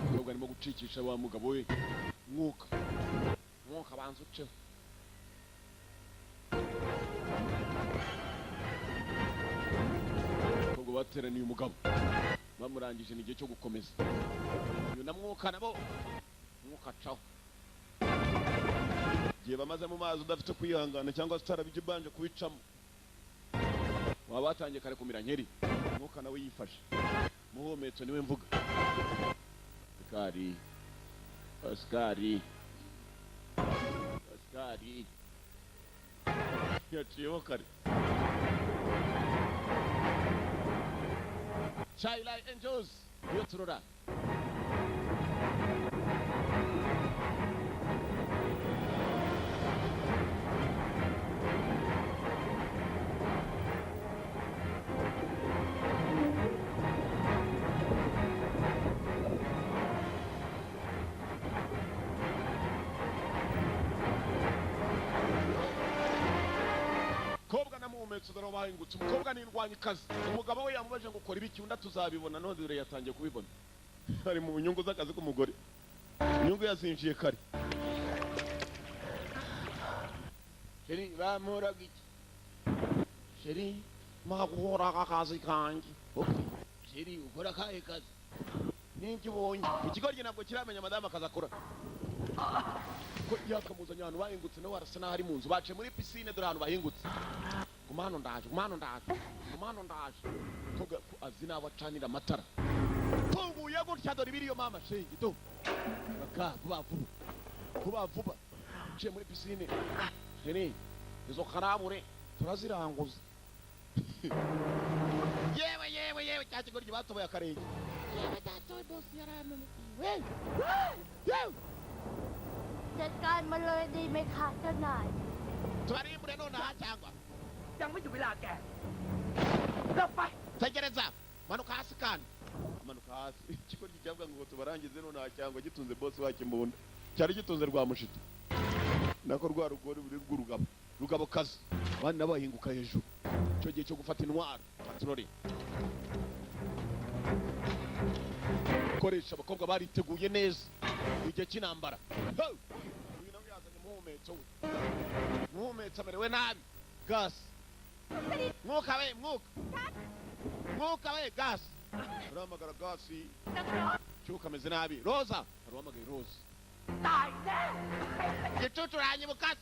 umukobwa arimo gucikisha wa mugabo we mwuka. Mwuka banza uceho. Abakobwa bateraniye umugabo bamurangije, ni igihe cyo gukomeza. Uyu na mwuka nabo, mwuka caho. Igihe bamaze mu mazi, udafite kwihangana cyangwa se utarabijya kubicamo, waba watangiye kare kumira nkeri. Mwuka nawe yifashe muhumetso, niwe mvuga. Oscar, Oscar, Oscar yaciyeho kare. Childline Angels niyo turora. Muhumetso, dore aho bahingutse. Umukobwa n'indwanyi ikaze. Umugabo we yamubajije ngo ukora ibiki, undi tuzabibona. None dore yatangiye kubibona, ari mu nyungu z'akazi k'umugore. Inyungu yazinjiye kare. Chéri, bamuhoraga iki? Chéri, maguhoraga akazi kanjye. Okay. Chéri, ukora akahe kazi? N'ibyo ubonye. Ikigoryi ntabwo kiramenya madamu akazi akora, ko yakamuzanye ahantu bahingutse. Nawe arasa n'aho ari mu nzu. Baciye muri pisine, dore ahantu bahingutse. Guma hano ndaje, guma hano ndaje, guma hano ndaje. Koga ko azi n'abo acanira amatara. Tunguye gutya, dore ibiriyo mama shenge do baka. Vuba vuba, vuba vuba. Uciye muri pisine. Chéri, izo karabure turaziranguza. Yewe yewe yewe, cya kigoryi batoboye akarenge. Yewe data we, bosi yarampemukiye we, yewe. จัดการมันเลยดีไหมคะเจ้านาย Tubarimbure nonaha cyangwa? ยังไม่ถึงเวลาแกหลบไป Tegereza, manuka hasi. Kandi amanuka hasi. Ikigoryi cyavuga ngo tubarangize nonaha cyangwa? Gitunze bosi wacyo imbunda, cyari gitunze rwa mushito, nako rwa rugori ruri rw'urugabo, rugabo kazi. Abandi nabo bahinguka hejuru. Icyo gihe cyo gufata intwaro, patroli koresha. Abakobwa bariteguye neza igihe cy'intambara. Ho! Uyu nawe yazanye umuhumetso we. Umuhumetso amerewe nabi. Gasi, mwuka we, mwuka, mwuka we, gasi. Urahamagara gasi, cyuka ameze nabi. Roza, uruhamagaye Roza. ตายแน่ Gicucu, uranyibuka se?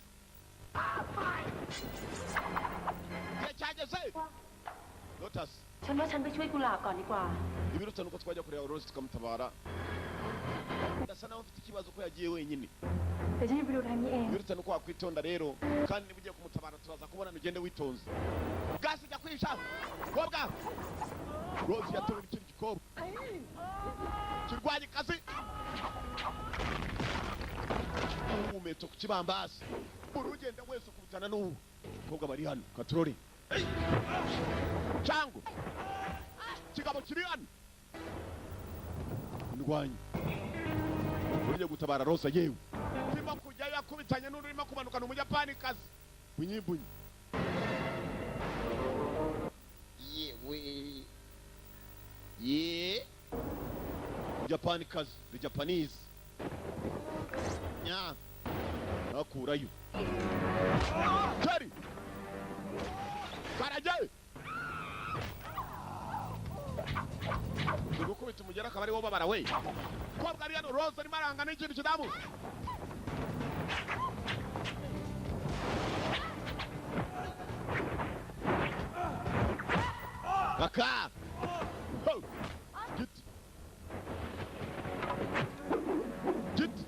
Igihe cyageze, Lotus. ฉันว่าฉันไปช่วยกุหลาบก่อนดีกว่า Ibiruta nuko twajya kureba Rose tukamutabara. Ndasa naho mfite ikibazo ko yagiye wenyine. เดี๋ยวฉันจะไปดูทางนี้เอง Ibiruta nuko wakwitonda rero, kandi niba ugiye kumutabara turaza kubonana. Ugende witonze. Gasi, jya kwisha kobwa. Rose yateruye ikindi gikobwa kirwanya ikazi. Umuhumetso ku kibambasi, buri ugenda wese ukubitana n'uwo mukobwa. Bari hano katurori cyangwa kigabo kiri hano ndwanya uriye gutabara Rosa. Yewe, urimo kujyayo akubitanye n'undi urimo kumanukana, umuyapani kazi bunyi bunyi. Yewe ye, Japani kazi, the Japanese nya akurayo kari karajye gukubita umugera, akaba ariwo babara we. Kobwa ari hano, Rose arimo arahangana n'ikindi kidamu. Kaka. Ho! Giti giti.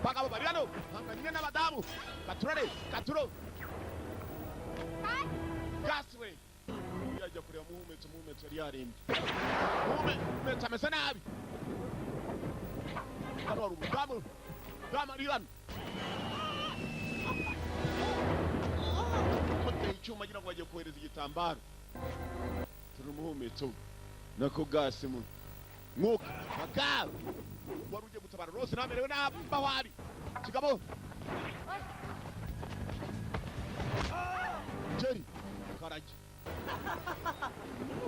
Bagabo bari hano hanganye n'abadamu. Katurore katuro gasi we, yajya kureba muhumetso. Muhumetso yari yarembye. Muhumetso ameze nabi. Hano hari umudamu, damu ari hano. Muteye icyuma agira ngo bagiye kohereza igitambaro. Turi umuhumetso we, nako gasi mu mwuka baka. Wari ugiye gutabara Rose namerewe nabi aho ari. Kigabo Jerry karage.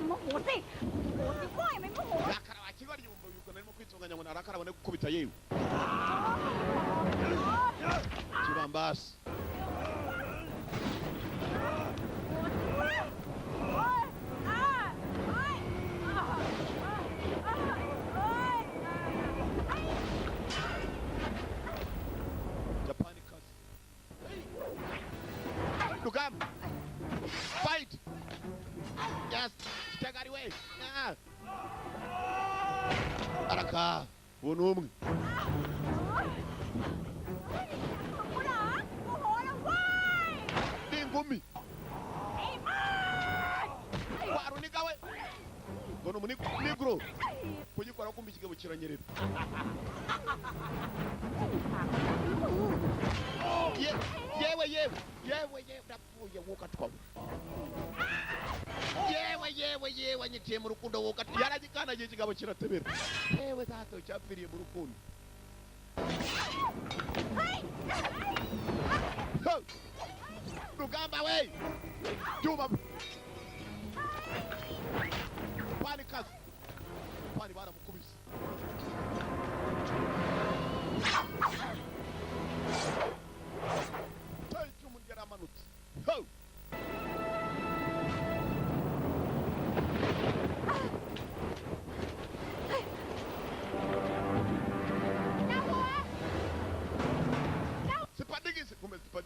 โมโหสิโมโหสิก้อยไม่โมโห Yakara wakigwa ryumva yuko narimo kwitunganya ngo narakara abone gukubita. Yewe kibambasi. โอ๊ยอ้าโอ๊ยอ้าอ้าโอ๊ย Japani kazi rugamba, fight, yes. Kitegari we. Ah. Araka uwo ni umwe. กูเหรอโมโหแล้วเว้ย N'ingumi. ไอ้บ้า Waruniga we, ngo ni umuniguro kugikora kumva ikigabo kiranyerera. Yewe yewe yewe yewe, ndapfuye wuka twawe. Yewe yewe yewe, anyitiye mu rukundo wuka. Yaragikanagiye, ikigabo kiratebera. Yewe data, cyapfiriye mu rukundo. Ho! Rugamba we.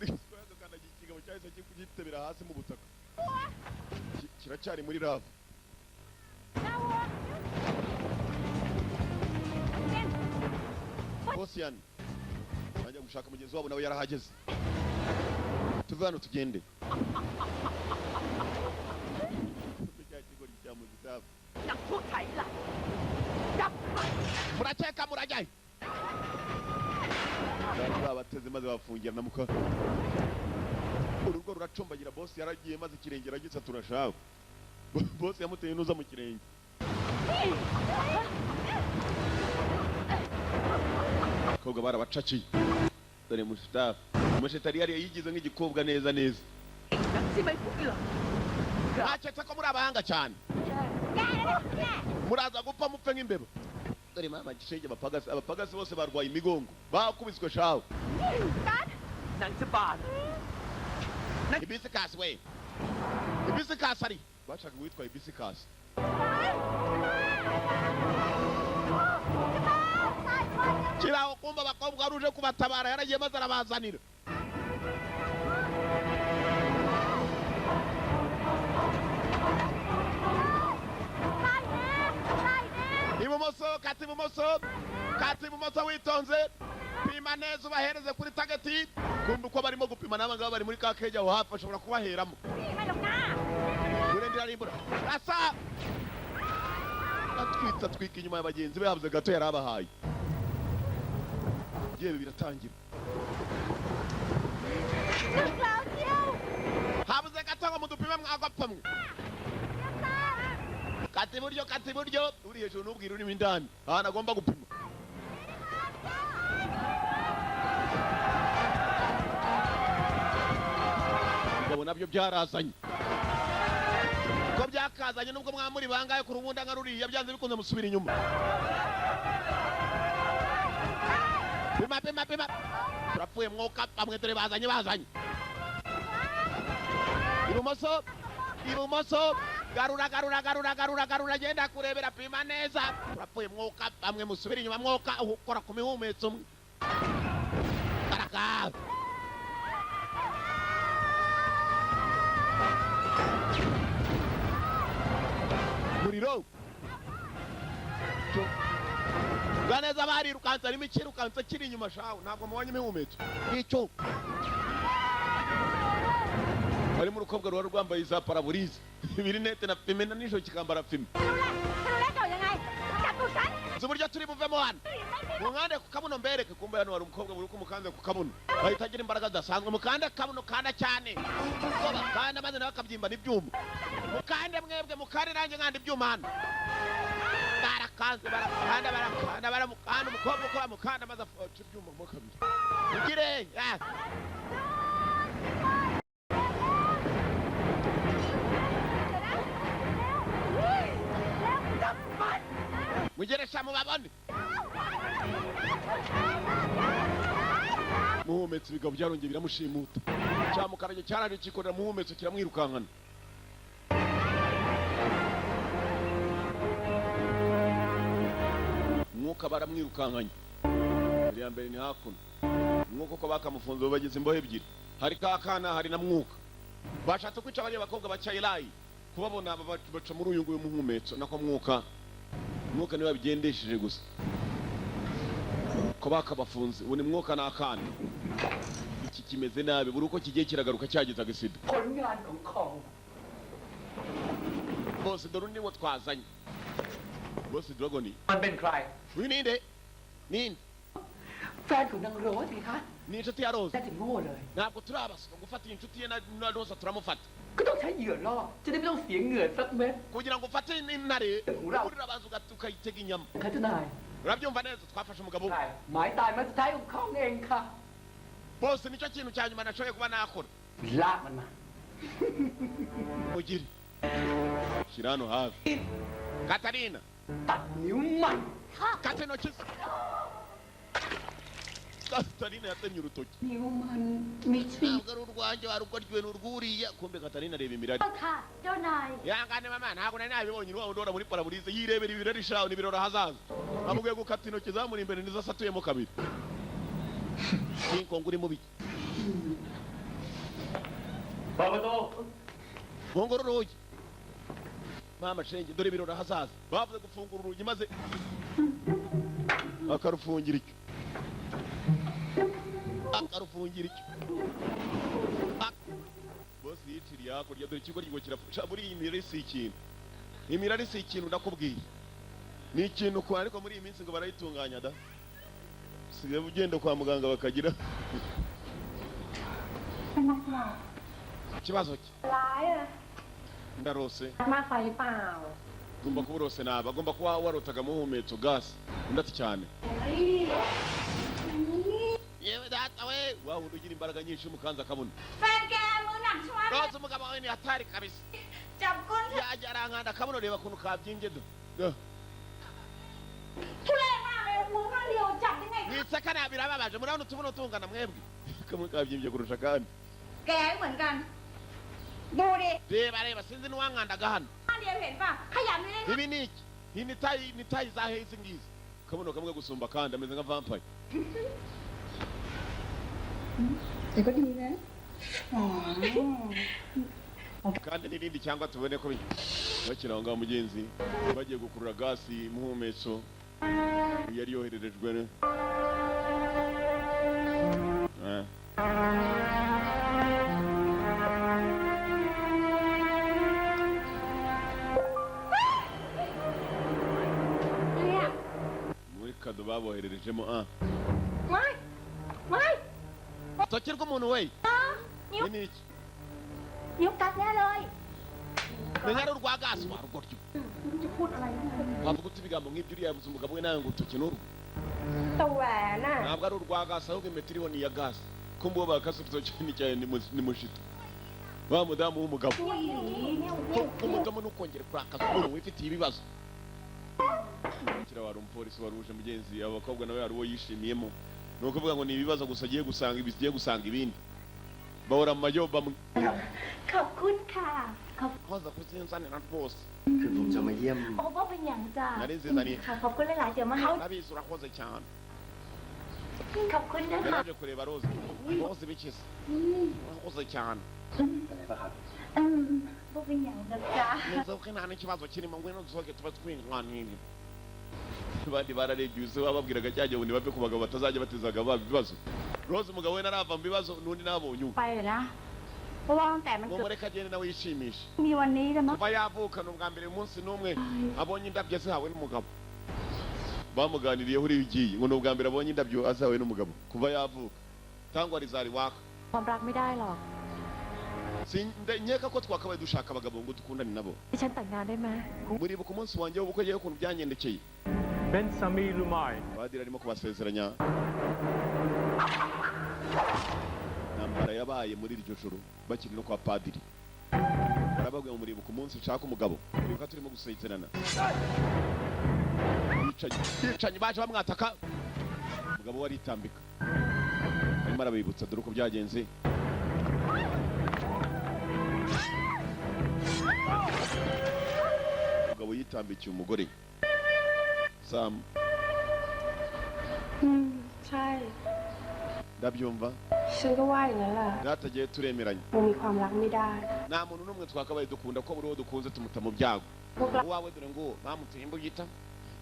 Yagakandagiye, ikigabo cyahise gitebera hasi mu butaka. Kiracyari muri lava. หน้าวัวเจน Bosiyani bajya gushaka mugenzi wabo, nawe yarahageze. Tuve hano tugende. Cya kigoryi cya muzitafu. หนังพวกไถหลังจับมัน Murakeka murajyayo? Bari babateze maze bafungira na muka urugo ruracumbagira. Bosi yaragiye maze ikirenge aragisatura shawe. Bosi yamuteye inuza mu kirenge. Abakobwa barabacakiye. Dore musitafu umushetari yari yigize nk'igikobwa neza neza. นักที่ไม่พูดเหรอ Mwaketse ko muri abahanga cyane, muraza gupfa mupfe nk'imbeba. Dore mama gishenge, abapagasi, abapagasi bose barwaye imigongo, bakubiswe shawe. หนังจะบาด Ibisikasi we, ibisikasi ari bashaka uwitwa ibisikasi. Kiraho kumva abakobwa wari uje kubatabara yaragiye maze arabazanira. Ibumoso, kata ibumoso, kata ibumoso witonze, pima neza ubahereze kuri target. Kumva uko barimo gupima n'aba ngaba bari muri ka keja aho hafi ashobora kubaheramo. นี่ไม่หรอกนะ Urendera rimbura asa atwitse, atwika inyuma ya bagenzi be. Habuze gato yari abahaye. Yewe, biratangira. นึกแล้วเชียว Habuze gato ngo mudupime, mwagapfa mwe. Kata iburyo, kata iburyo. Uri hejuru ntubwire urimo indani ahantu agomba gupima. Ibigabo nabyo byarazanye ko byakazanye. Nubwo mwamuri bangahe ku rubunda nka ruriya, byanze bikunze musubira inyuma. Pima, pima, pima. Turapfuye mwuka bamwe. Dore bazanye, bazanye. Ibumoso, ibumoso. Garura, garura, garura, garura, garura. Genda kurebera, pima neza. Turapfuye mwuka bamwe, musubira inyuma mwuka ukora ku mihumetso umwe. Baraka muriro bwa neza. Barirukanse, harimo ikirukanse kiri inyuma shawe. Ntabwo mubonye imihumetso icyo harimo urukobwa ruba rwambaye za pare-brise, ibirinete na fumé, na nijoro kikambara fumé. ฉันรู้แล้วจะเอายังไง จับตัวฉัน Nzi uburyo turi buvemo hano. Munkande ku kabuno mbereke. Kumbe hano hari umukobwa, buri uko umukanze ku kabuno ahita agira imbaraga zidasanzwe. Mukande kabuno, kanda cyane ubwoba, kanda maze nawe akabyimba n'ibyuma. Mukande mwebwe, mukande nanjye nkanda ibyuma hano. Barakanze, barakanda, barakanda, baramukanda. Umukobwa uko bamukanda maze aca ibyuma mo kabiri. Ugire ah. Mugeresha mubabone muhumetso. Ibigabo byarongeye biramushimuta. Cyamukarage cyaraje cyikorera muhumetso, kiramwirukankana. Umwuka baramwirukankanye. Mbere ya mbere ni hakuno. Umwuka uko bakamufunze, ubu bageze imbohe ebyiri, hari ka kana, hari na mwuka. Bashatse kwica bariya bakobwa baca irayi kubabona baca muri uyu nguyu muhumetso, nako mwuka. Mwuka niwe wabigendesheje gusa ko bakabafunze. Ubu ni mwuka n'akana. Iki kimeze nabi, buri uko kigiye kiragaruka cyagize agasida. ผลงานของคอง Bose dore undi wo twazanye, bose Dragon. มันเป็นใคร Uyu ninde? Ninde? แฟนของนางโรสไงคะ Ni inshuti ya Roza. น่าจะโง่เลย Ntabwo turi abaswa gufata iyi inshuti ye na Roza turamufata. ก็ต้องใช้เหยื่อล่อ จะได้ไม่ต้องเสียเหงื่อสักเม็ด Kugira ngo ufate intare urabanza ukayitega inyama. ค่ะเจ้านาย Urabyumva neza, twafashe umugabo we. ใช่หมายตายมาสุดท้ายของข้องเองค่ะ Bose, nicyo kintu cya nyuma nashoboye kuba nakora. ลากมันมา Mugire shyira hano hafi Katarina. ตัดนิ้วมัน Kate intoki ze. Katarina yatemye urutoki. นิ้วมันไม่ใช่ Ntabwo ari urwanjye, warugoryiwe ni urwuriya. Kumbe Katarina areba imirari. ค่ะ เจ้านาย Ihangane mama, ntabwo nari nabibonye. Uruwa ndora muri pare-brise yirebera ibirari shawe n'ibirori ahazaza. Amubwiye gukata intoki zamuri imbere nizo asatuyemo kabiri. King Kong uri mubi. เปิดประตู Fungura urugi, mama shenge, dore ibirori ahazaza. Bavuze gufungura urugi maze akarufungira icyo, akarufungira icyo. Bosi yiciriye hakurya, dore ikigo kigo kirafusha. Muri iyi mirari si ikintu, imirari si ikintu, ndakubwiye ni ikintu kwa, ariko muri iyi minsi ngo barayitunganya da, sigaye ugenda kwa muganga bakagira เป็นไรเปล่า ikibazo cye. ร้ายอะ Ndarose. มากไปหรือเปล่า Ugomba kuba urose nabi, agomba kuba warotaga muhumetso gasi. Undi ati cyane. Yewe data we, wa wundi ugira imbaraga nyinshi umukanza akabona. แฟนแกมือหนักใช่ไหม Rose, umugabo wawe ni hatari kabisa. จับก้น Yajya arankanda akabuno, reba ukuntu kabyimbye do. Do. ทุเรศมากเลยมือข้างเดียวจับได้ไง Mwiseka nabi, birababaje, murabona utubuno tungana mwebwe, kamwe kabyimbye kurusha akandi. แกเหมือนกัน ดูดิ Reba, reba, sinzi n'uwankandaga hano. ข้างเดียวเห็นป่ะ ขยันไม่ได้ Ibi ni iki? Iyi ni tayi, ni tayi za hezi ngizi, kabuno kamwe gusumba akandi, ameze nka vampire. แต่ก็ดีนะ อ๋อ Kandi n'irindi cyangwa tubone ko bakiri aho ngaho, mugenzi, bagiye gukurura gasi muhumetso yari yohererejwe. เนี่ย Muri kado babohererejemo ah ไม่ ไม่ Urutoki rw'umuntu we. นิ้ว Ibi ni iki? นิ้วกัดแน่เลย Menya ari urwa gasi warugoryo. จะพูดอะไร Wavuga uti ibigambo nk'ibyo, uriya yabuze umugabo we nawe ngo urutoki n'urwo. แต่แหวนอะ Ntabwo ari urwa gasi, ahubwo impeta iriho ni iya gasi. Kumbe uwo bakase urutoki ni cyane ni mushito wa mudamu w'umugabo. Umudomo ntukongere kurakaza umuntu wifitiye ibibazo. Kira wari umupolisi wari uje, mugenzi, abo bakobwa nawe hari uwo yishimiyemo, ni ukuvuga ngo ni ibibazo gusa agiye gusanga, bigiye gusanga ibindi, bahora mu mayoba amwe. ขอบคุณค่ะ ขอบ Koza kuzinzanira rwose. คือผมจะมาเยี่ยม โอ้บ่เป็นอย่างจ้า Nari nzizaniye. ค่ะ ขอบคุณหลายๆเดี๋ยวมาหา Nabizi, urakoze cyane. ขอบคุณนะคะ Naraje kureba Rose. Rose bikize, urakoze cyane. อะไรปะครับ อืมบ่เป็นอย่างนะจ๊ะ Neza ko nta n'ikibazo kirimo, ngwino dusohoke tuba twinganirira. Abandi bararebye uze bababwiraga cya gihe ngo bave ku bagabo batazajya batezaga baba ibibazo. Rose umugabo we narava mu bibazo n'undi nabonye ubu. ไปเลยนะ เพราะว่าตั้งแต่มัน Ngo เกิด mureke agende nawe yishimishe. มีวันนี้แล้วมั้ง Kuva yavuka ni ubwa mbere umunsi n'umwe abonye indabyo azihawe n'umugabo. Bamuganiriyeho uriya ugiye ngo ni ubwa mbere abonye indabyo azihawe n'umugabo kuva yavuka tangwa rizari waka. ความรักไม่ได้หรอก Nkeka ko twakabaye dushaka abagabo ngo dukundane nabo. ดิฉันแต่งงานได้ไหม Muribuka umunsi wanjye w'ubukwe yewe ukuntu byangendekeye. เป็นสามีหรือไม่ Padiri arimo kubasezeranya. Intambara yabaye muri iryo joro bakiri no kwa padiri, barababwira ngo muribuka umunsi nshaka umugabo, muribuka turimo gusezerana. Bicanyi, bicanyi baje bamwataka, umugabo we aritambika, arimo arabibutsa dore uko byagenze. Umugabo yitambikiye umugore Sam. อืม ใช่ Ndabyumva. ฉันก็ว่าอย่างนั้นแหละ Natagiye turemeranya. มันมีความรักไม่ได้ Nta muntu n'umwe twakabaye dukunda, ko buri uwo dukunze tumuta mu byago. พวกเรา Uwawe dore nguwo bamuteye imbugita,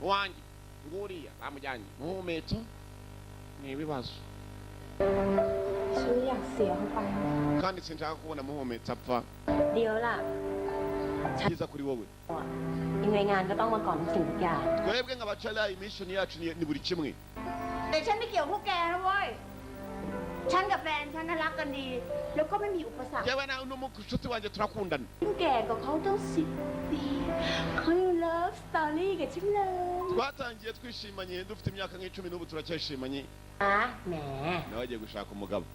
uwanjye nguriya bamujyanye muhumetso, ni ibibazo. ฉันไม่อยากเสียเขาไป Kandi sinshaka kubona muhumetso apfa. เดียวล่ะ Byiza kuri wowe. ยังไงงานก็ต้องมาก่อนทุกสิ่งทุกอย่าง Twebwe nk'abacarayi, mission yacu ni buri kimwe. แต่ฉันไม่เกี่ยวพวกแกนะเว้ย ฉันกับแฟนฉันน่ะรักกันดี แล้วก็ไม่มีอุปสรรค Yewe nawe n'umushuti wanjye turakundana. ฉันแก่กว่าเขาตั้ง10ปีเขายัง love story กับฉันเลย Twatangiye twishimanye dufite imyaka nk'icumi, n'ubu turacyishimanye. อ่ะแหม Nawe agiye gushaka umugabo,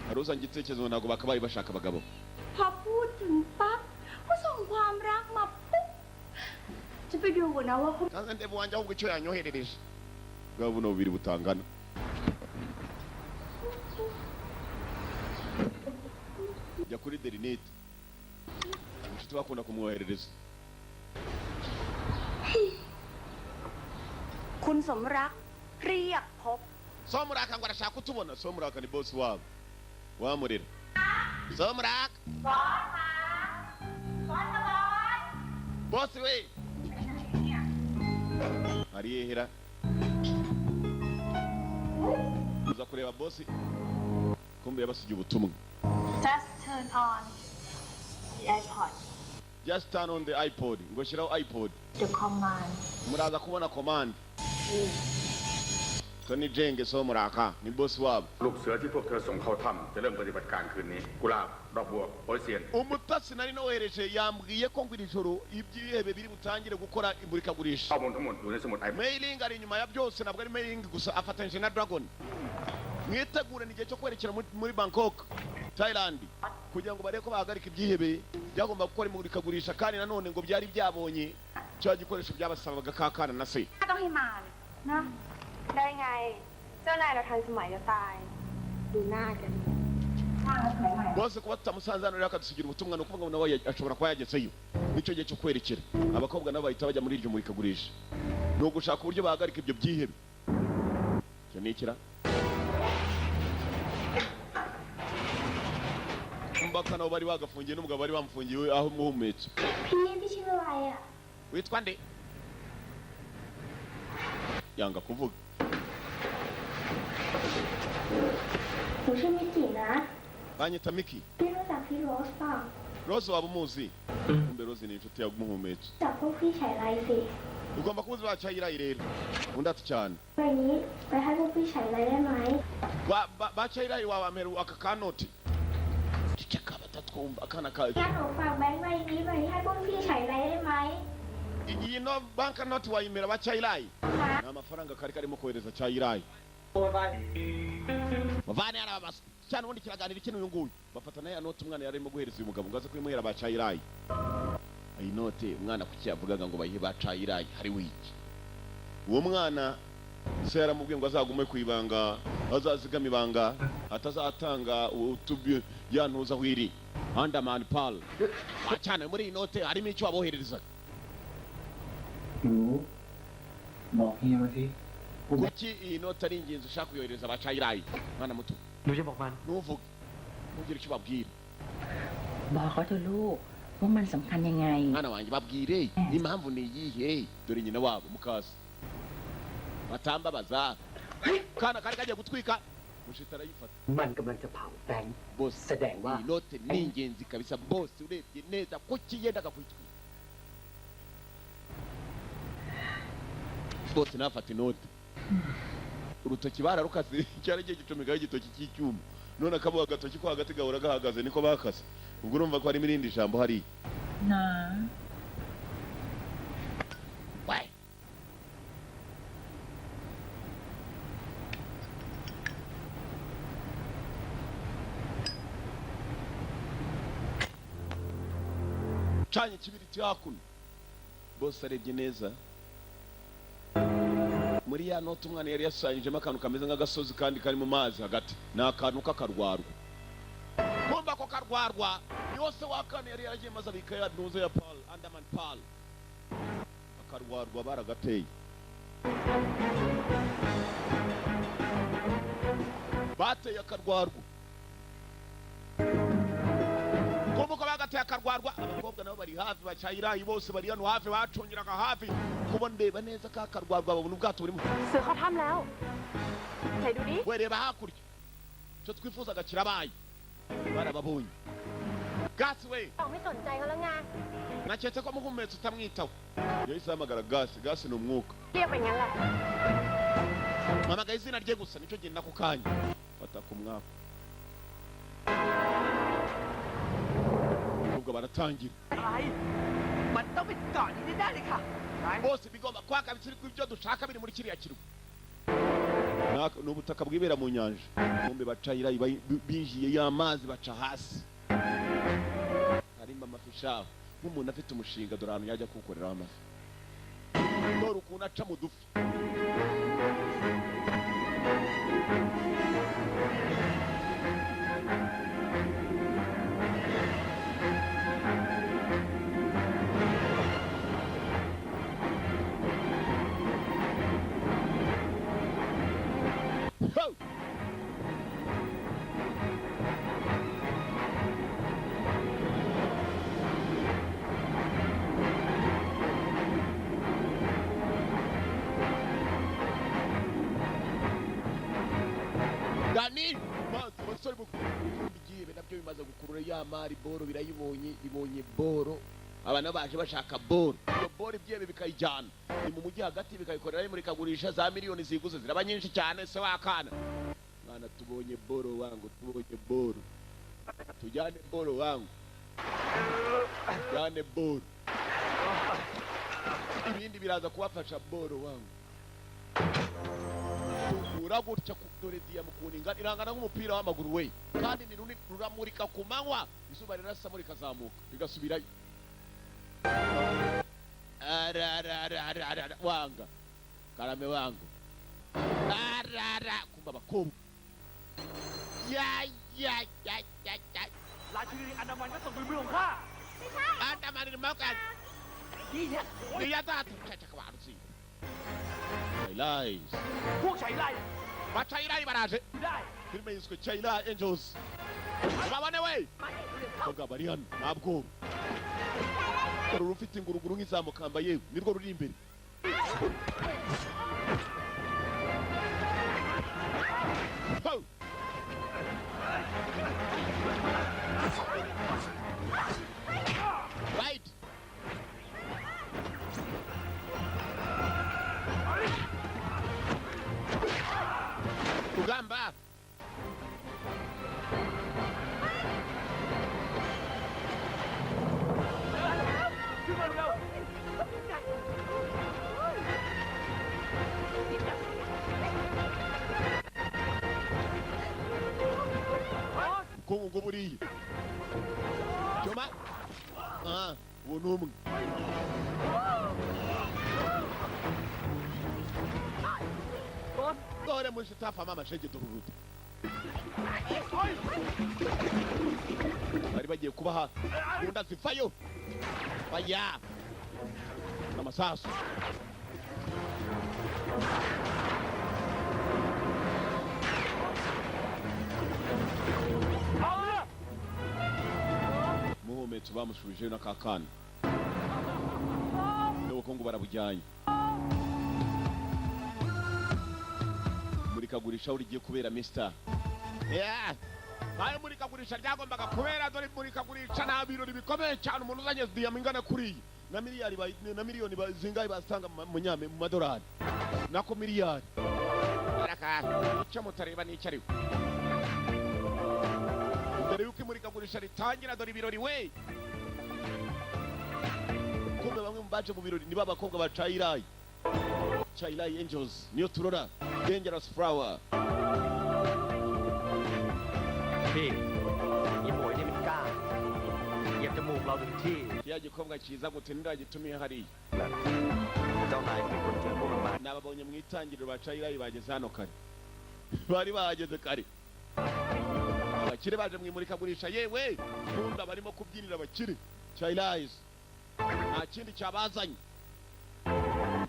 hari uzanye igitekerezo ngo ntabwo bakabaye bashaka abagabo. พอพูดถึงปั๊บก็ส่งความรักมาปุ๊บ จะไปดูก่อนนะว่าเขา Kanze ndebe uwanjye ahubwo icyo yanyoherereje, bwa buno bubiri butangana. Jya kuri derinete, inshuti bakunda kumwoherereza. คุณสมรักเรียกพบ Somuraka ngo arashaka kutubona. Somuraka ni boss wabo wamurera. Somuraka, boss we ariyehera uza kureba boss, kumbe yabasigiye ubutumwa. Just turn on the iPod. Just turn on the iPod, ngo shyiraho iPod. The command. Muraza kubona command. So ni jenge Somuraka ni boss wabo. ลูกเสือที่พวกเธอส่งเข้าถ้ำจะเริ่มปฏิบัติการคืนนี้ กุหลาบ ดอกบัวโอยเซียน Umutasi nari nohereje yambwiye ko ngo iri joro ibyihebe biri butangire gukora imurikagurisha. ข้อมูลทั้งหมดอยู่ในสมุดไอ Mailing ari inyuma ya byose, ntabwo ari Mailing gusa, afatanyije na Dragon. Mwitegure, ni igihe cyo kwerekera muri Bangkok, Thailand, kugira ngo barebe ko bahagarika ibyihebe byagomba gukora imurikagurisha, kandi nanone ngo byari byabonye cya gikoresho byabasabaga kakana na se. ต้องให้มาเลยนะ ได้ไง เจ้านายเราทันสมัยจะตาย ดูหน้ากันหน้าสมัยใหม่ Bose kuba tutamusanze hano rero akadusigira ubutumwa, ni ukuvuga ngo nawe ashobora kuba yagezeyo. Nicyo gihe cyo kwerekera. Abakobwa nabo bahita bajya muri iryo murikagurisha, ni ugushaka uburyo bahagarika ibyo byihebe. Icyo ni ikira mbaka nabo bari bagafungiye n'umugabo bari bamufungiye aho umuhumetso. พี่พี่ชื่ออะไรอ่ะ Witwa nde? Yanga kuvuga. หนูชื่อมิจินะ Banyita Miki. พี่รู้จักพี่โรสเปล่า Rose waba umuzi? Kumbe Rose ni inshuti ya muhumetso. จับพวกพี่ฉายไรสิ Ugomba kuba uzi bacayirayi rero. Undi ati cyane. ใบนี้ไปให้พวกพี่ฉายไรได้ไหม Bacayirayi wabampera aka kanoti? Ceceka batatwumva, akana kawe. งั้นหนูฝากแบงค์ใบนี้ไปให้พวกพี่ฉายไรได้ไหม Iyi no banka noti wayimera bacayirayi? คะ Ni amafaranga kari karimo kohereza cayirayi. โอนไป Bavane yari abasa cyane. Ubundi kiraganira iki n'uyu nguyu? Bafata na ya note umwana yari arimo guhereza uyu mugabo ngo aze kuyimuhera bacayirayi. Iyi note umwana kuki yavugaga ngo bayihe bacayirayi? Hari wiki uwo mwana se yaramubwiye ngo azagume ku ibanga, azazigama ibanga, atazatanga utubi ya ntuza aho iri Andaman Pearl cyane. Muri iyi note harimo icyo wabohererezaga. หนูบอกเฮียมาสิ Kuki iyi note ari ingenzi ushaka kuyohereza bacayirayi, mwana muto? หนูจะบอกมัน Ntuvuge, ntugire icyo ubabwira. บอกเขาเถอะลูก ว่ามันสำคัญยังไง Mwana wanjye, babwire impamvu ni iyihe? Dore nyina wabo mukasi batambabaza kana kari kagiye gutwika mushita arayifata. มันกำลังจะเผาแบงค์ Bose, แสดงว่า iyi note ni ingenzi kabisa. Bose, urebye neza kuki yendaga kuyitwika? Bose nafata inote, urutoki bararukase, cyari gihe gicomekaho igitoki cy'icyuma, none akabuga agatoki ko hagati gahora gahagaze, niko bakase. Ubwo urumva ko harimo irindi jambo hariya. นะ We canye ikibiriti hakuno. Bose arebye neza muri ya note umwana yari yashushanyijemo akantu kameze nk'agasozi kandi kari mu mazi hagati, ni akantu k'akarwarwa. Kumva ko karwarwa yose wakana yari yaragiye maze abika ya ntuzo ya Pearl, Andaman Pearl. Akarwarwa baragateye, bateye akarwarwa. Kumva ko bagateye akarwarwa, abakobwa nabo bari hafi, bacayirayi bose bari hano hafi, bacungiraga hafi kuba ndeba neza ka karwarwa, babona ubwato burimo. เสือเข้าถ้ำแล้วไหนดูดิ We, reba hakurya, icyo twifuzaga kirabaye, barababonye. Gasi we. เราไม่สนใจเขาแล้วไง Naketse ko muhumetse utamwitaho. Yahise ahamagara gasi. Gasi ni umwuka. เรียกไปงั้นแหละ Mpamagaye izina rye gusa, nicyo gihe nako kanya fata ku mwaka ubwo baratangira. อะไร มันต้องเป็นเกาะนี้แน่ๆเลยค่ะ Bose bigomba kwaka bikiri ku ibyo dushaka biri muri kiriya kirwa. Ni ubutaka bwibera mu nyanja. Bombe baca irayi binjiye y'amazi, baca hasi harimo amafi shaho. Nk'umuntu afite umushinga, dore ahantu yajya kuwukoreraho amafi, dore ukuntu aca mu dufi. Ha! Dani mazi basore ibyihebe nabyo bimaze gukurura ya mari. Boro birayibonye, ibonye boro. Abana baje bashaka boro, iyo boro ibyihebe bikayijyana ni mu mujyi hagati, bikayikorera imurikagurisha, za miliyoni ziguze ziraba nyinshi cyane. Se wakana mwana, tubonye boro wangu, tubonye boro, tujyane boro wangu, tujyane boro, ibindi biraza kubafasha. Boro wangu, tukura gutya dore diyama ukuntu ingana, irangana nk'umupira w'amaguru we, kandi ni runini, ruramurika ku manywa, izuba rirasamo rikazamuka rigasubirayo. Ararararara, wanga karame wangu, arara kumba abakobwa ya ya ya ya ya. ราชินีอันดามันก็ตกเป็นมือของข้า Andaman ni mauka ni ya tatu cacaka barusi Chailais. พวกไฉไล Ba Chailai baraje. ได้ Filime yiswe Chailai Angels, babone we abakobwa bari hano ntabwo dore urufite inguruguru nk'izamukamba, yewe nirwo ruri imbere. Ho! Right. Rugamba. ขึ้นมาเร็ว Ubukungu ngo buriya cyoma, ah, uwo ni umwe. Dore mushitafa mama shege dururuta bari bagiye kubaha gunda zivayo baya amasasu. Muhumetso bamushubijeyo n'akakana n'ubukungu barabujyanye. Murikagurisha aho rigiye kubera, mister. Yeah. Ayo murikagurisha ryagombaga kubera, dore murikagurisha nta birori bikomeye cyane. Umuntu uzanye diyama ingana kuriya na miliyari na miliyoni zingahe bazitanga mu madolari, nako miliyari. Raka, icyo mutareba ni icyo ariko mbere yuko imurikagurisha ritangira, dore ibirori we. Kumbe bamwe mu baje mu birori ni b'abakobwa ba Chailai, Chailai Angels niyo turora, Dangerous Flower. พี่อีหมวยนี่มันกล้าเหยียบจมูกเราถึงที่ Kiriya gikobwa cyiza gute niragitumiye hariya. เจ้านายก็เป็นคนเจอพวกมันมา Nababonye mu itangiriro ba Chailai bageze hano kare, bari bahageze kare. Abakire baje mu imurikagurisha, yewe nkunda barimo kubyinira abakire. Chailais nta kindi cyabazanye,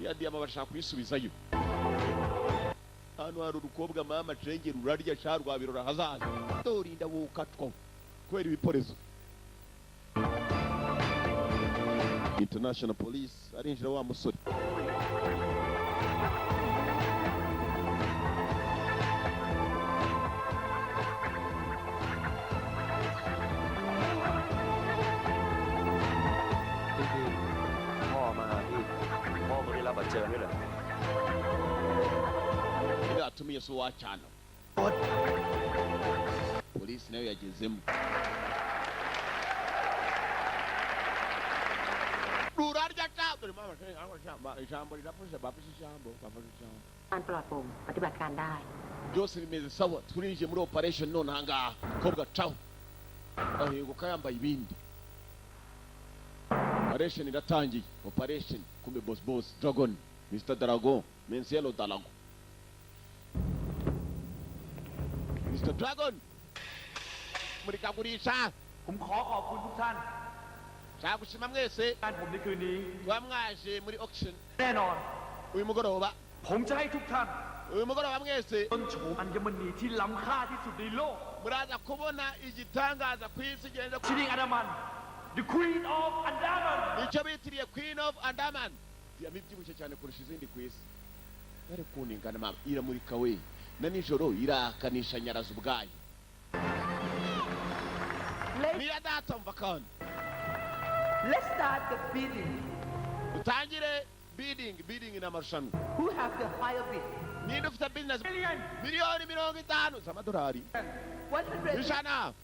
ya diyama bashaka kuyisubizayo. Hano hari urukobwa mama cenge rurarya sha rwabirora hazaza, dorinda wukatwa kubera ibiporezo. International Police arinjira wa musore. พี่พี่พ่อมาพี่ พ่อมึงได้รับบาดเจ็บด้วยเหรอ Yatumiye so wacana polisi nayo yagezemo rurarya ca dore mama ijambo riravuze, bavuze ijambo, bavuze ijambo. การปลอดโปร่งปฏิบัติการได้ Byose bimeze sawa, turinjiye muri operation none ahangaha. Kobwa caho ahinguka yambaye ibindi, operation iratangiye, operation. Kumbe boss, boss Dragon, Mr Dragon, Mensielo Dalago, Mr Dragon, murikagurisha. ผมขอขอบคุณทุกท่าน Nshaka gushima mwese การผมในคืนนี้ kuba mwaje muri auction. แน่นอน Uyu mugoroba, ผมจะให้ทุกท่าน uyu mugoroba mwese ต้นโฉมอัญมณีที่ล้ำค่าที่สุดในโลก muraza kubona igitangaza ku isi genda. ชินิงอันดามัน The Queen of Andaman. Icyo bitiriye Queen of Andaman, diyama ibyibushye cyane kurusha izindi ku isi, bari kuningana mama, iramurika we. Na nijoro iraka n'ishanyarazi ubwayo. Niya data, mva kandi. Let's start the bidding. Utangire bidding. Bidding ni amarushanwa. Who have the higher bid? Ninde ufite business 50 miliyoni z'amadolari? 100 100, 500.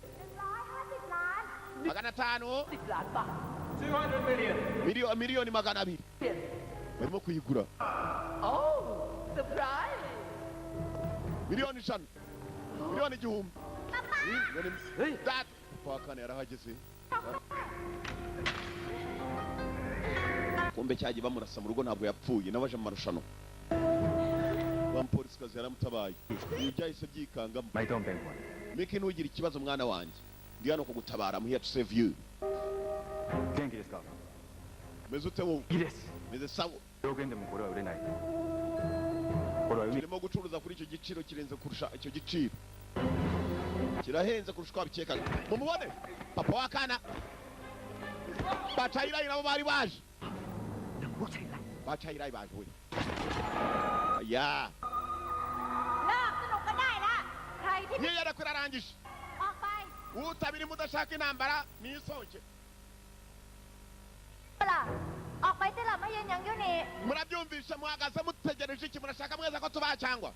10ล้านบาท 200 miliyoni barimo kuyigura. Oh, surprise! 100 miliyoni, 1,000 miliyoni, data. Papa wa kane yarahageze. Kumbe cyagiye bamurasa mu rugo, ntabwo yapfuye, nawe aje mu marushanwa. Wa mupolisikazi yaramutabaye, ibi byahise byikangamo. ไม่ต้องเป็นห่วง Miki, ntugire ikibazo mwana wanjye, ndi hano kugutabara. I'm here to save you. 元気ですか？ Meze ute wowe? いいです。 Meze sawa. 条件でもこれは売れない。これは海 Turimo gucuruza kuri icyo giciro kirenze kurusha icyo giciro, kirahenze kurusha uko wabikekaga. Mumubone papa wa kana bacayirayi nabo bari baje, bacayirayi baje we ya. เลิกสนุกก็ได้ละ ใครที่ Niyo yarako irarangije. ออกไป Utabirimo udashaka intambara nisohoke. ล่ะ ออกไปสิล่ะไม่ยืนยังอยู่นี่ Murabyumvisha? Muhagaze mutegereje iki? Murashaka mweza ko tubaha cyangwa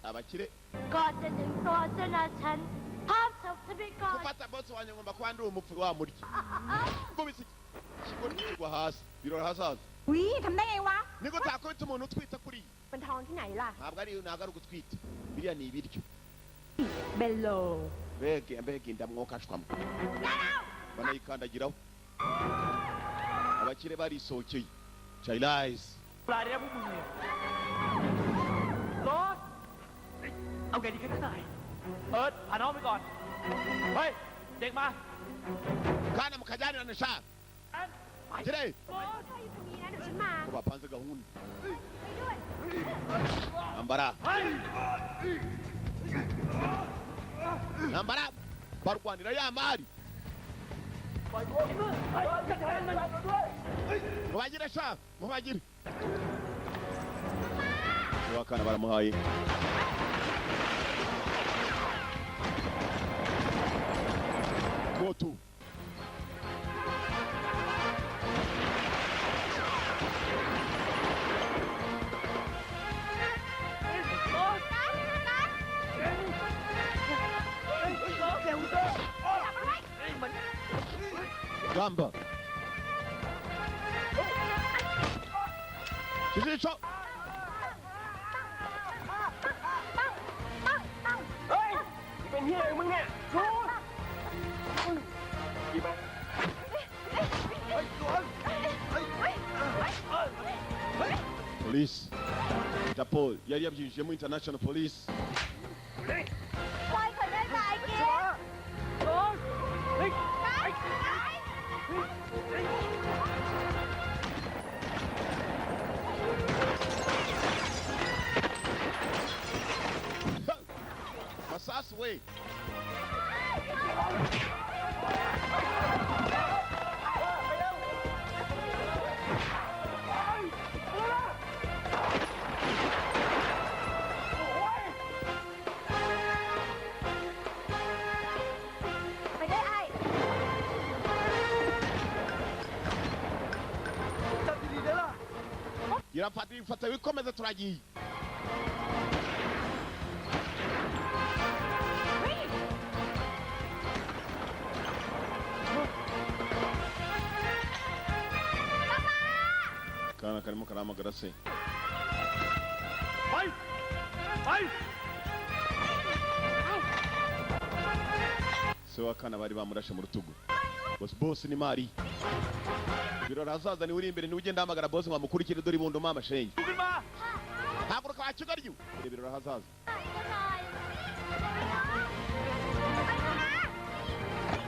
abakire? ก่อนจะถึงตัวเจ้านายฉันห้ามศพฉันไปก่อน Gufata bosi wanjye ngomba kuba ndi umupfu wa murya kubise ikigo kigwa hasi birora hazaza. วิทำได้ไงวะ Niko utakubita umuntu utwita kuriya. มันทองที่ไหนล่ะ Ntabwo ari ugutwita, biriya ni ibiryo. เบลโล Mbega mbega indamwokashwamo, banayikandagiraho. Abakire barisohokeye, chayirayizi. ปลายแล้วพวกมึงเนี่ยรถเอาไงดีครับนายเอิร์ธพาน้องไปก่อน เฮ้ย เด็กมา Kana mukajyanirane sha kire. เธออยู่ตรงนี้นะเดี๋ยวฉันมา Ko bapanze gahunda, ambara ntambara barwanira ya mari. Mubagire sha, mubagire. Wakana baramuhaye moto. Gamba kijisho. เฮ้ย เป็นเฮียอะไรมึงเนี่ยชูกี่ไป Police, Interpol yari yabyinjiyemo, international police. ปล่อยคนได้ไหมกิ๊ก Masasu we. ไปได้ไอ้ Irafata ifata wikomeze, turagiye. Kana karimo karahamagara se. ไป ไป Se wa kana bari bamurashe mu rutugu. Boss, boss ni mari birora hazaza, niwe uri imbere, niwe ugenda ahamagara boss ngo amukurikire. Dore ibundo mama shenge. ขึ้นมา Haguruka wa kigaryi, dore birora hazaza.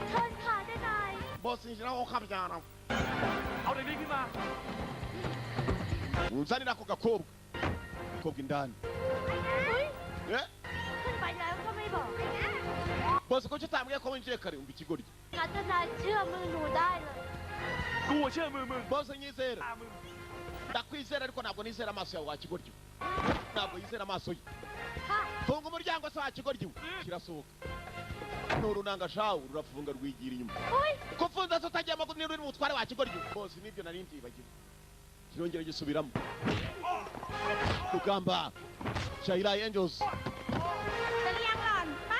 เชิญขาได้หน่อย Boss injiraho kabyara. เอาเด็กนี้ขึ้นมา Unzanira ako gakobwa, gakobwa indani. Eh? ขึ้นไปแล้วก็ไม่บอก Boss, kuki utambwiye ko winjiye kare? Umva ikigoryi. กาตนาเชื่อมือหนูได้เลย กูเชื่อมือมึง Boss, nyizera. ตามึง Ndakwizera, ariko ntabwo nizera amaso yawe wa kigoryi. Ntabwo yizera amaso ye. ค่ะ Funga umuryango se wa kigoryi we. Kirasohoka ni urunanga shawu, rurafunga rwigira inyuma. อุ้ย Ko ufunze se utagiye amaguru, niba uri umutware wa kigoryi we. Bose nibyo nari ndibagiwe. Kirongera gisubiramo rugamba Shaira Angels. จะเรียงหล่อนไป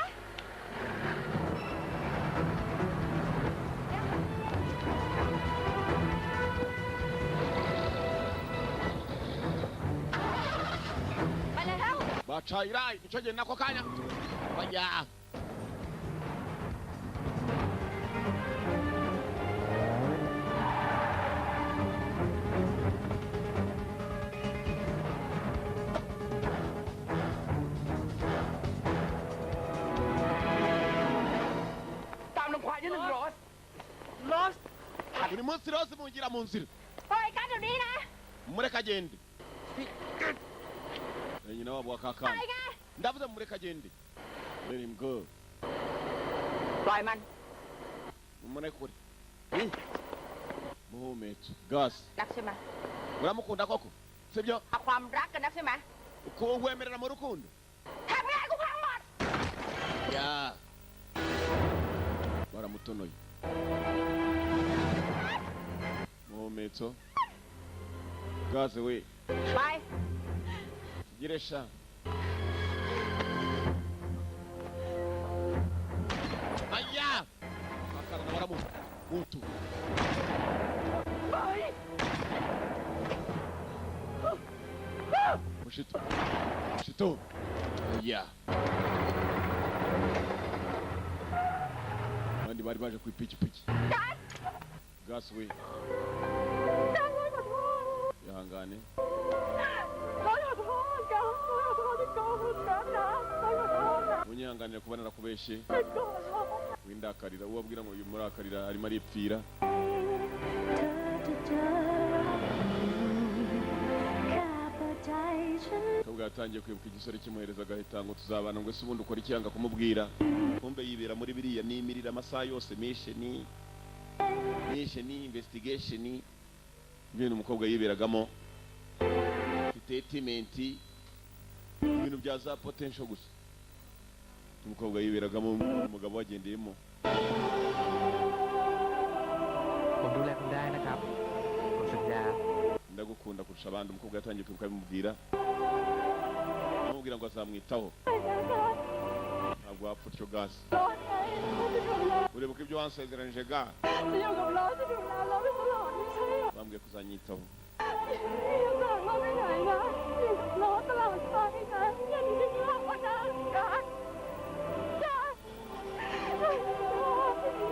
ไปเลยเร็ว Ba Chairai nicyo gihe nako kanya bajya. ตามลงควายนิดหนึ่งโรส โรส Buri munsi rose mungira mu nzira. ปล่อยกันเดี๋ยวนี้นะ Mureke agende. Nyina wabo wa ปล่ kakana. อยไง Ndavuze mureke agende, let him go. ปล่อยมัน Mumurekure. Muhumetso gas. รักใช่ไหม Uramukunda koko, sibyo? เอาความรักกันนักใช่ไหม Kuwemerera mu rukundo. ทำงานกูพังหมด Ya baramutonoye. Muhumetso gas we. ไป Tugire sha. Aya akarana baramu mutu. Mushito mushito. Aya abandi bari baje ku ipikipiki. Gas we, ihangane. ร้อยขอโทษกันขอโทษที่โกหกกันนะร้อยขอโทษนะ Munyihanganire kuba narakubeshye. ไม่โกหก Windakarira uwo abwira ngo uyu murakarira arimo aripfira. เธอจะเจอแค่เปิดใจฉัน Akabwa yatangiye kwibuka igisore kimuhereza agahita ngo tuzabana, ngo ese ubundi ukora iki, yanga kumubwira. Kumbe yibera muri biriya nimirira amasaha yose, mission mission investigation, ibintu umukobwa yiberagamo, statement, ibintu bya za potential gusa umukobwa yiberagamo, umugabo wagendeyemo. ผมดูแลคุณได้นะครับ ผมสัญญา Ndagukunda kurusha abandi. Umukobwa yatangiye kwibuka abimubwira, amubwira ngo azamwitaho, ntabwo wapfa utyo gasi. ร้อนไงร้อนจะดูแล Uribuka ibyo wansezeranije ga? จะอยู่กับร้อนจะดูแลเราไปตลอดไม่ใช่เหรอ Bambwiye kuzanyitaho. อย่าจากเราไปไหนนะอยู่กับร้อนตลอดไปนะอย่าทิ้งเรานะกันกันทิ้ง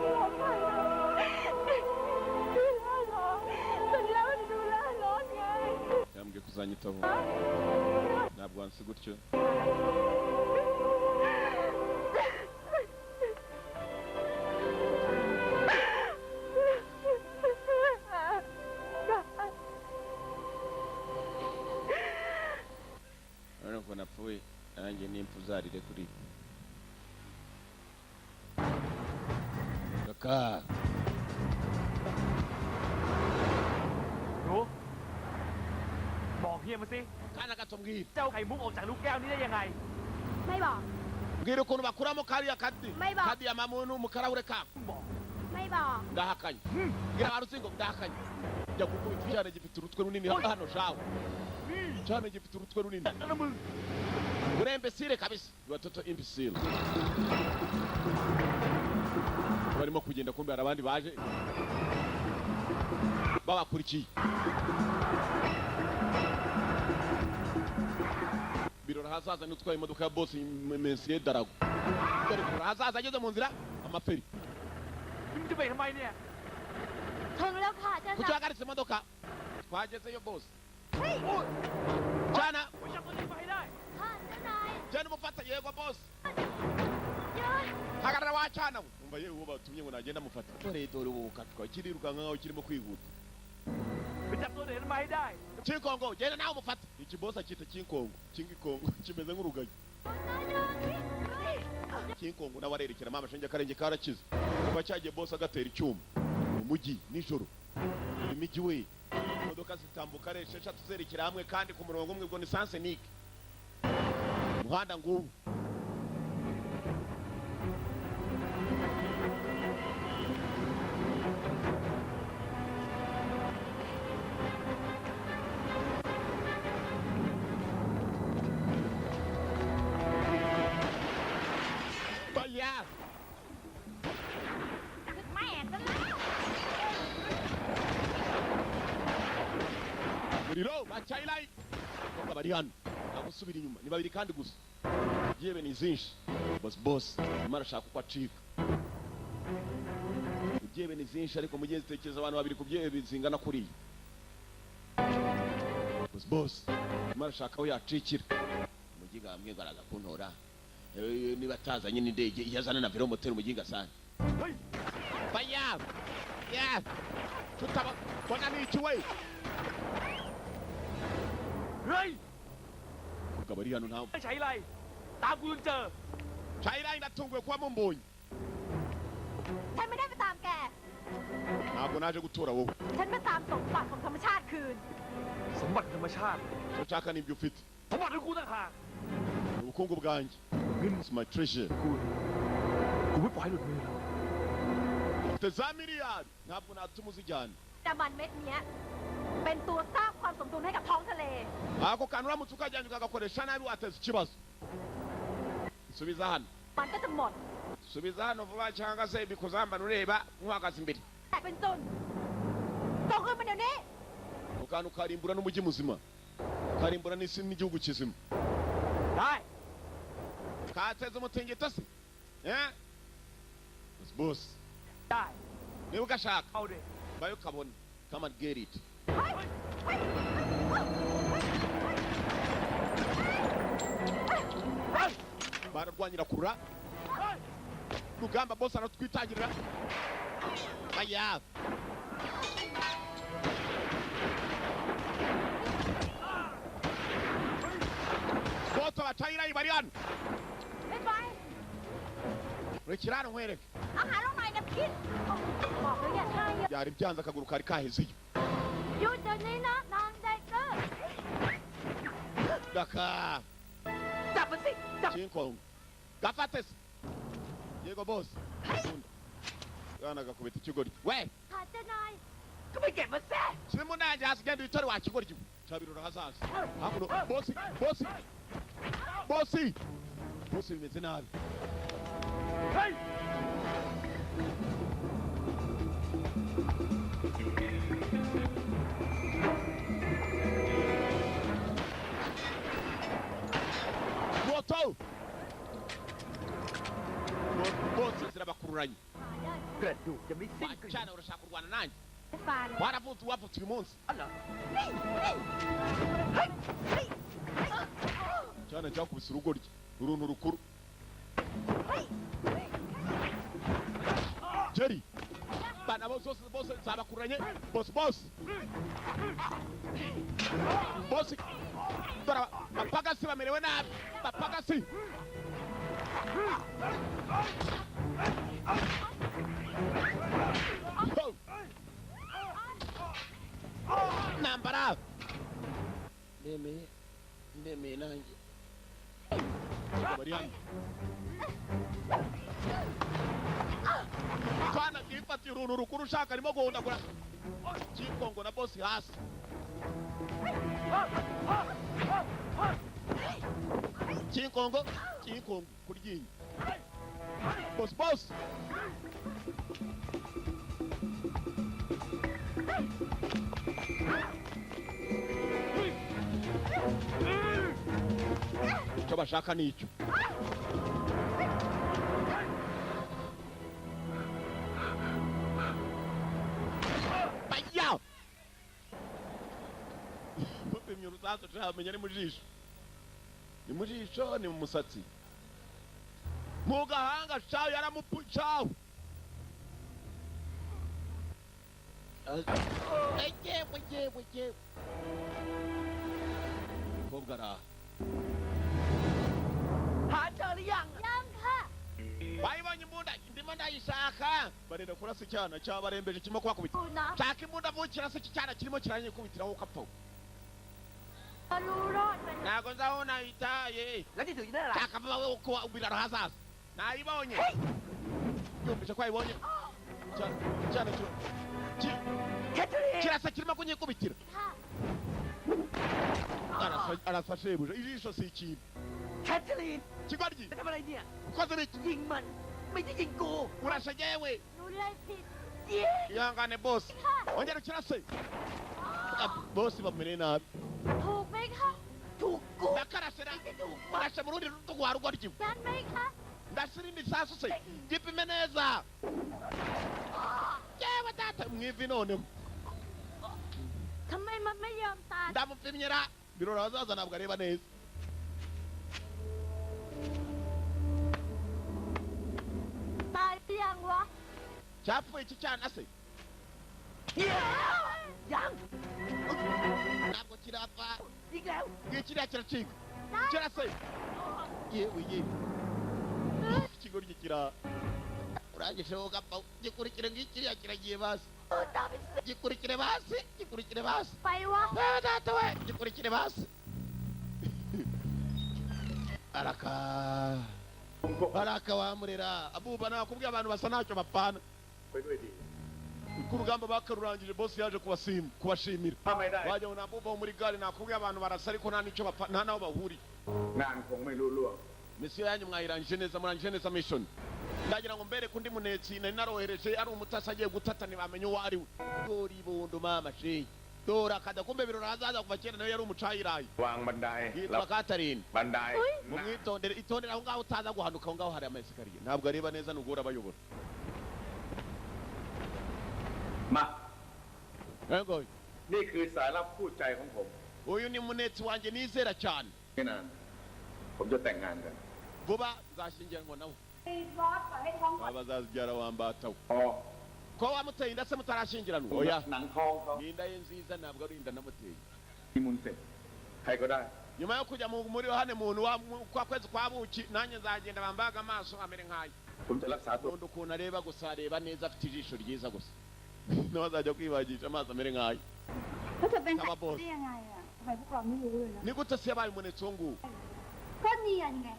เราไปนะดูแลร้อนสัญญาว่าจะดูแลร้อนไง Yambwiye kuzanyitaho, ntabwo wansiga utyo. Urabona ko napfuye nanjye n'impfu uzarire kuri kaka. หนู บอกเฮียมาสิ Kana gato, mbwira. เจ้าไข่มุกออกจากลูกแก้วนี้ได้ยังไง ไม่บอก Mbwira ukuntu bakuramo kariya kadi Mayba. kadiyama mu karahure kako. บอก ไม่บอก Ndahakanye. Mbwira abantu usingo ndahakanye. Jya gukubita icyana gifite urutwe runini hano shawe, cyane gifite urutwe runini. แล้วมึง Uri imbesire kabisa, watoto imbesire barimo kugenda, kumbe hari abandi baje babakurikiye. Birora hazaza ni utwaye imodoka ya boss Monsieur Darago. Dore birora hazaza ageze mu nzira amaferi. มึงจะเบรกทำไมเนี่ย ถึงแล้วค่ะเจ้า Kuki สาว wahagaritse imodoka? Twagezeyo boss. Jana. ไปจับตัวนี้มาให้ได้ ค่ะเจ้านาย Jana umufata. Yego boss. เยอะ Hagarara wacana we. Umva yewe, uwo batumye ngo nagenda amufata, dore dore ubu bukatwa kirirukanka nkaho kirimo kwihuta. ไปจับตัวเด็กนั้นมาให้ได้ Kinkongo, genda nawe umufate. Iki boss akita Kinkongo. Kinkongo kimeze nk'urugayi. Kinkongo nawe arerekera mama shinge akarenge karakize kuva cyagiye boss agatera icyuma mu mujyi nijoro. Imijyi we, imodoka zitambuka ari esheshatu zerekera hamwe kandi ku murongo umwe, ubwo ni sansenike. Umuhanda nguwo. Baya. แม่ซะแล้ว Muriro bacayilayi. Abakobwa bari hano ntabwo usubira inyuma, ni babiri kandi gusa, yewe ni zinshi. Boss, boss arimo arashaka uko acika. Ibyebe ni zinshi, ariko mujye zitekereza abantu babiri ku byebe zingana kuriya. Boss, boss arimo arashaka aho yacikira. Umuginga bamwe baraza kuntora. Niba atazanye n'indege, iyo azana na velomoteri. Umuginga sana baya ya tutabona n'iki we. เฮ้ย Abagabo bari hano ntabwo ไม่ใช่ไร ตามกูจนเจอ Chayira, ndatunguwe kuba mumbonye. ฉันไม่ได้ไปตามแก Ntabwo naje gutora wowe. ฉันมาตามสมบัติของธรรมชาติคืน สมบัติธรรมชาติ Icyo nshaka nibyo ufite. สมบัติของกูต่างหาก Ubukungu bwanjye. It's my treasure. กูกูไม่ปล่อยให้หลุดมือหรอก Ufite za miliyari, ntabwo natuma uzijyana. แต่มันเม็ดเนี้ย เป็นตัวสร้างความสมดุลให้กับท้องทะเล Ako kantu uramutse ukajyanye ukagakoresha nabi, wateza ikibazo. Subiza hano. มันก็จะหมด Subiza hano vuba cyangwa se bikuzambana ureba nkuhagaze imbere. แตกเป็นจุนส่งคืนมาเดี๋ยวนี้ Ako kantu karimbura n'umujyi muzima, karimbura n'isi n'igihugu kizima. ได้ Kateza umutingito se, eh boss, boss. ได้ Niba ugashaka, เอาดิ bayo kabone. Come and get it. Bararwanyira kurura rugamba, bose aratwitangirira aya. Bose bacayirayi bari hano. ไม่ไป Rekera hano nkwereke. เอาหาลงหน่อยนะพี่ บอกแล้วอย่าท่าเยอะ Byari byanze, akaguru kari kahezeyo. หยุดเดี๋ยวนี้นะนางไดเกอร์ Daka. จับมันสิ จับ Kinkongo gafate se. Yego bose, kana gakubita ikigoryi we. ขาเจะหน่อย ก็ไปเก็บมันซะ Kirimo nanjye hasi, genda witore wa kigoryi we. Cabirura hazaza hakuno. Bosi, bosi, bosi, bosi, bimeze nabi. เฮ้ย Moto bose zirabakururanye. กระดูกจะไม่สิ้นกลิ่น Cyane urashaka kurwana nanjye? ฟัน Waravutse, wavutse uyu munsi. อ๋อเหรอ Cyane cyakubise urugoryi, uruntu rukuru. Jerry bana bose bose bose zabakururanye. Bose, bose, bose, dore bapagasi bamerewe nabi, bapagasi. Ho! Nambara ndemeye, ndemeye nanjye bari hano. Kana kifatiye uruntu rukuru, ushaka arimo guhondagura Kikongo na bosi hasi. Kikongo, Kikongo kuryinyo. Bosi, bosi. Icyo bashaka ni icyo. Baya bapimye urusasu, ntiramenya ni mu jisho, ni mu jisho, ni mu musatsi, mu gahanga. Shawu yaramupu shawu. Yewe, yewe, yewe, umukobwa araha. หาเจอหรือยัง ยังค่ะ Bayibonye imbunda, ndimo ndayishaka. Barenda kurasa icyana cyabarembeje, kirimo kubakubita. ดูนะ Shaka imbunda vuba, kirasa iki cyana kirimo kiranyikubitiraho ukapfa. รู้รอดมัน Ntabwo nzi aho nayitaye. แล้วที่ถืออยู่นั่นอะไร Shaka vuba wowe uko biraro hazaza. Nayibonye, yumvise ko ayibonye cyane cyane แคทเธอรีน kirasa kirimo kunyikubitira. ค่ะ Arasa, arasa shebuja, ijisho si ikintu. แคทเธอรีน Kigoryi. จะทำอะไรเนี่ย Ukoze biki? ยิงมัน ไม่ได้ยิงกู Urashe jewe. หนูเลยผิด ยิง Ihangane boss, ongera ukirase. Ah, boss bamereye nabi. ถูกไหมคะ ถูกกู Ndakarashe ไม่ได้ถูกมัน Urashe mu rundi rutugu wa rugoryi. ยันไหมคะ Ndashyira indi sasu se gipime neza. Yewe data, mu ivi noneho. ทำไมมันไม่ยอมตาย Ndamupimye ra birora abazaza, ntabwo areba neza. ตายหรือยังวะ Cyapfuye iki cyana se? ยัง Ntabwo kirapfa. ยิงแล้ว Ngikiriya kiracika, kirase. Yewe yewe, ikigoryi kira urangije wowe ugapfa. Gikurikire, ngikiriya kiragiye basi. Gikurikire basi, gikurikire basi. ไปวะ Wewe data we, gikurikire basi. Araka baraka wamurera abuba, nakubwiye abantu basa ntacyo bapfana. ไปด้วยดี Uko urugamba bakarurangije, boss yaje kubashimira. ถ้าไม่ได้ Wajya ngo nabuba wo muri gare. Nakubwiye abantu barasa ariko nta n'icyo bapfa, nta n'aho bahuriye. งานคงไม่รู้ล่วง Misiyo yanyu mwayirangije neza, murangije neza mission. Ndagira ngo mbereke undi munetsi nari narohereje, ari umutasi agiye gutata ntibamenye uwo ari we. Dore ibondo mama she, dore akada kumbe birora hazaza kuva kera nawe yari umucayirayi. วางบันได Yitwa Katarine. บันได Mumwitondere, itondere aho ngaho utaza guhanuka. Aho ngaho hari amaesikariye, ntabwo areba neza nugora abayobora. มา Ngo นี่คือสายลับคู่ใจของผม uyu ni munetsi wanjye nizera cyane. ไม่นาน ผมจะแต่งงานกัน Vuba nzashyingiranwa nawe. บอสปล่อยให้ท้อง Abazabyara wambatawe. อ๋อ Ko wamuteye inda se mutarashyingiranwa? Oya. หนังท้องเขา Ni inda ye nziza, ntabwo ari inda namuteye. มีมูลเสร็จ ใครก็ได้ Nyuma yo kujya muri yohane muntu wa kwa kwezi kwa buki, nanjye nzagenda bambaga amaso amere nkayo. ผมจะรักษาตัว Nkunda ukuntu areba gusa, areba neza, afite ijisho ryiza gusa. Nawe azajya kwibagisha amaso amere nkayo. แล้วเธอเป็นใคร Saba boss. ได้ยังไงอ่ะทำไมพวกเราไม่รู้เลยนะ Ni gute se yabaye umunetsi uwo nguwo? ก็เนียนไง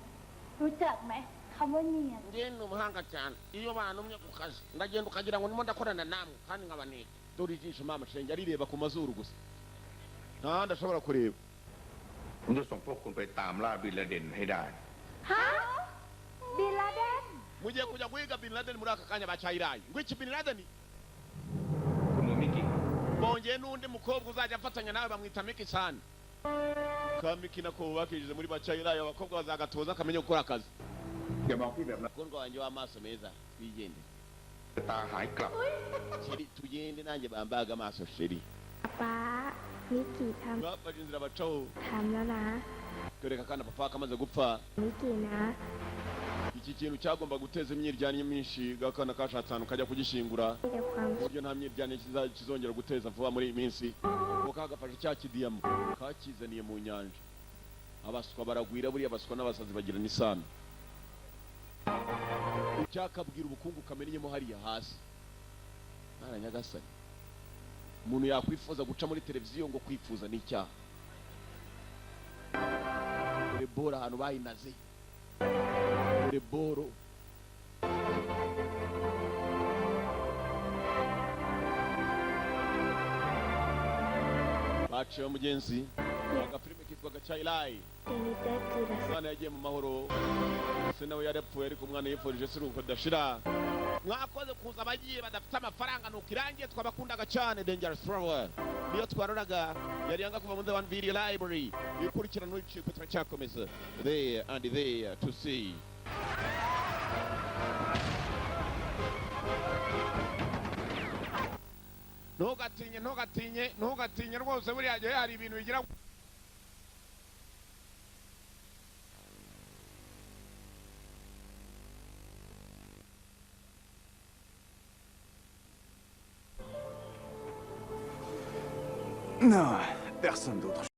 รู้จักไหมคำว่าเนียน Njye ni umuhanga cyane, iyo bantumye ku kazi ndagenda ukagira ngo ndimo ndakorana namwe kandi nkabaneka. Dore ijisho mama shenge, arireba ku mazuru gusa, nta handi ashobora kureba. ผมจะส่งพวกคุณไปตามล่าบินลาเดนให้ได้ ฮะ บินลาเดน Mugiye kujya guhiga bin Laden muri aka kanya. Bacayirayi ngo iki bin Laden? คุณหนูมิกิ Bongeye n'undi mukobwa uzajya afatanya nawe, bamwita Miki San. Ka Miki nako bakijije muri bacayirayi, abakobwa bazagatoza akamenya gukora akazi. อย่ามองพี่แบบนั้น Mukobwa wanjye w'amaso meza, twigende. ตาหายกลับ Chérie, tugende, nanjye bambaga amaso, chérie. ป้ามิกิท Bafashe inzira bacaho. ำทำแล้วนะ Twereka akana papa kamaze gupfa. มิกินะ Iki kintu cyagomba guteza imyiryane myinshi, gakana kashatse ahantu kajya kugishyingura มีแต่ความ ku buryo nta myiryane kizongera guteza vuba muri iyi minsi, kuko kagafashe cya kidiyama kakizaniye mu nyanja. Abaswa baragwira buriya, abaswa n'abasazi bagirana isano. Icyakabwira ubukungu kamenyemo hariya hasi. Mwana nyagasani, umuntu yakwifuza guca muri televiziyo ngo kwifuza ni icyaha. Dore boro ahantu bayinaze, dore boro. Baciye mugenzi agafilime kitwaga Chayilai. เดนิเต้จิร Umwana yagiye mu mahoro, se nawe yarapfuye, ariko umwana yifurije se uruhuko ridashira. Mwakoze kuza, abagiye badafite amafaranga nuko irangiye. Twabakundaga cyane. Dangerous Flower niyo twaroraga, yari yanga kuva muri The One Video Library. Ikurikirana n'urukiko turacyakomeza there and there to see. Ntugatinye, ntugatinye, ntugatinye rwose. Buriya gihe hari ibintu bigira. Non, personne d'autre.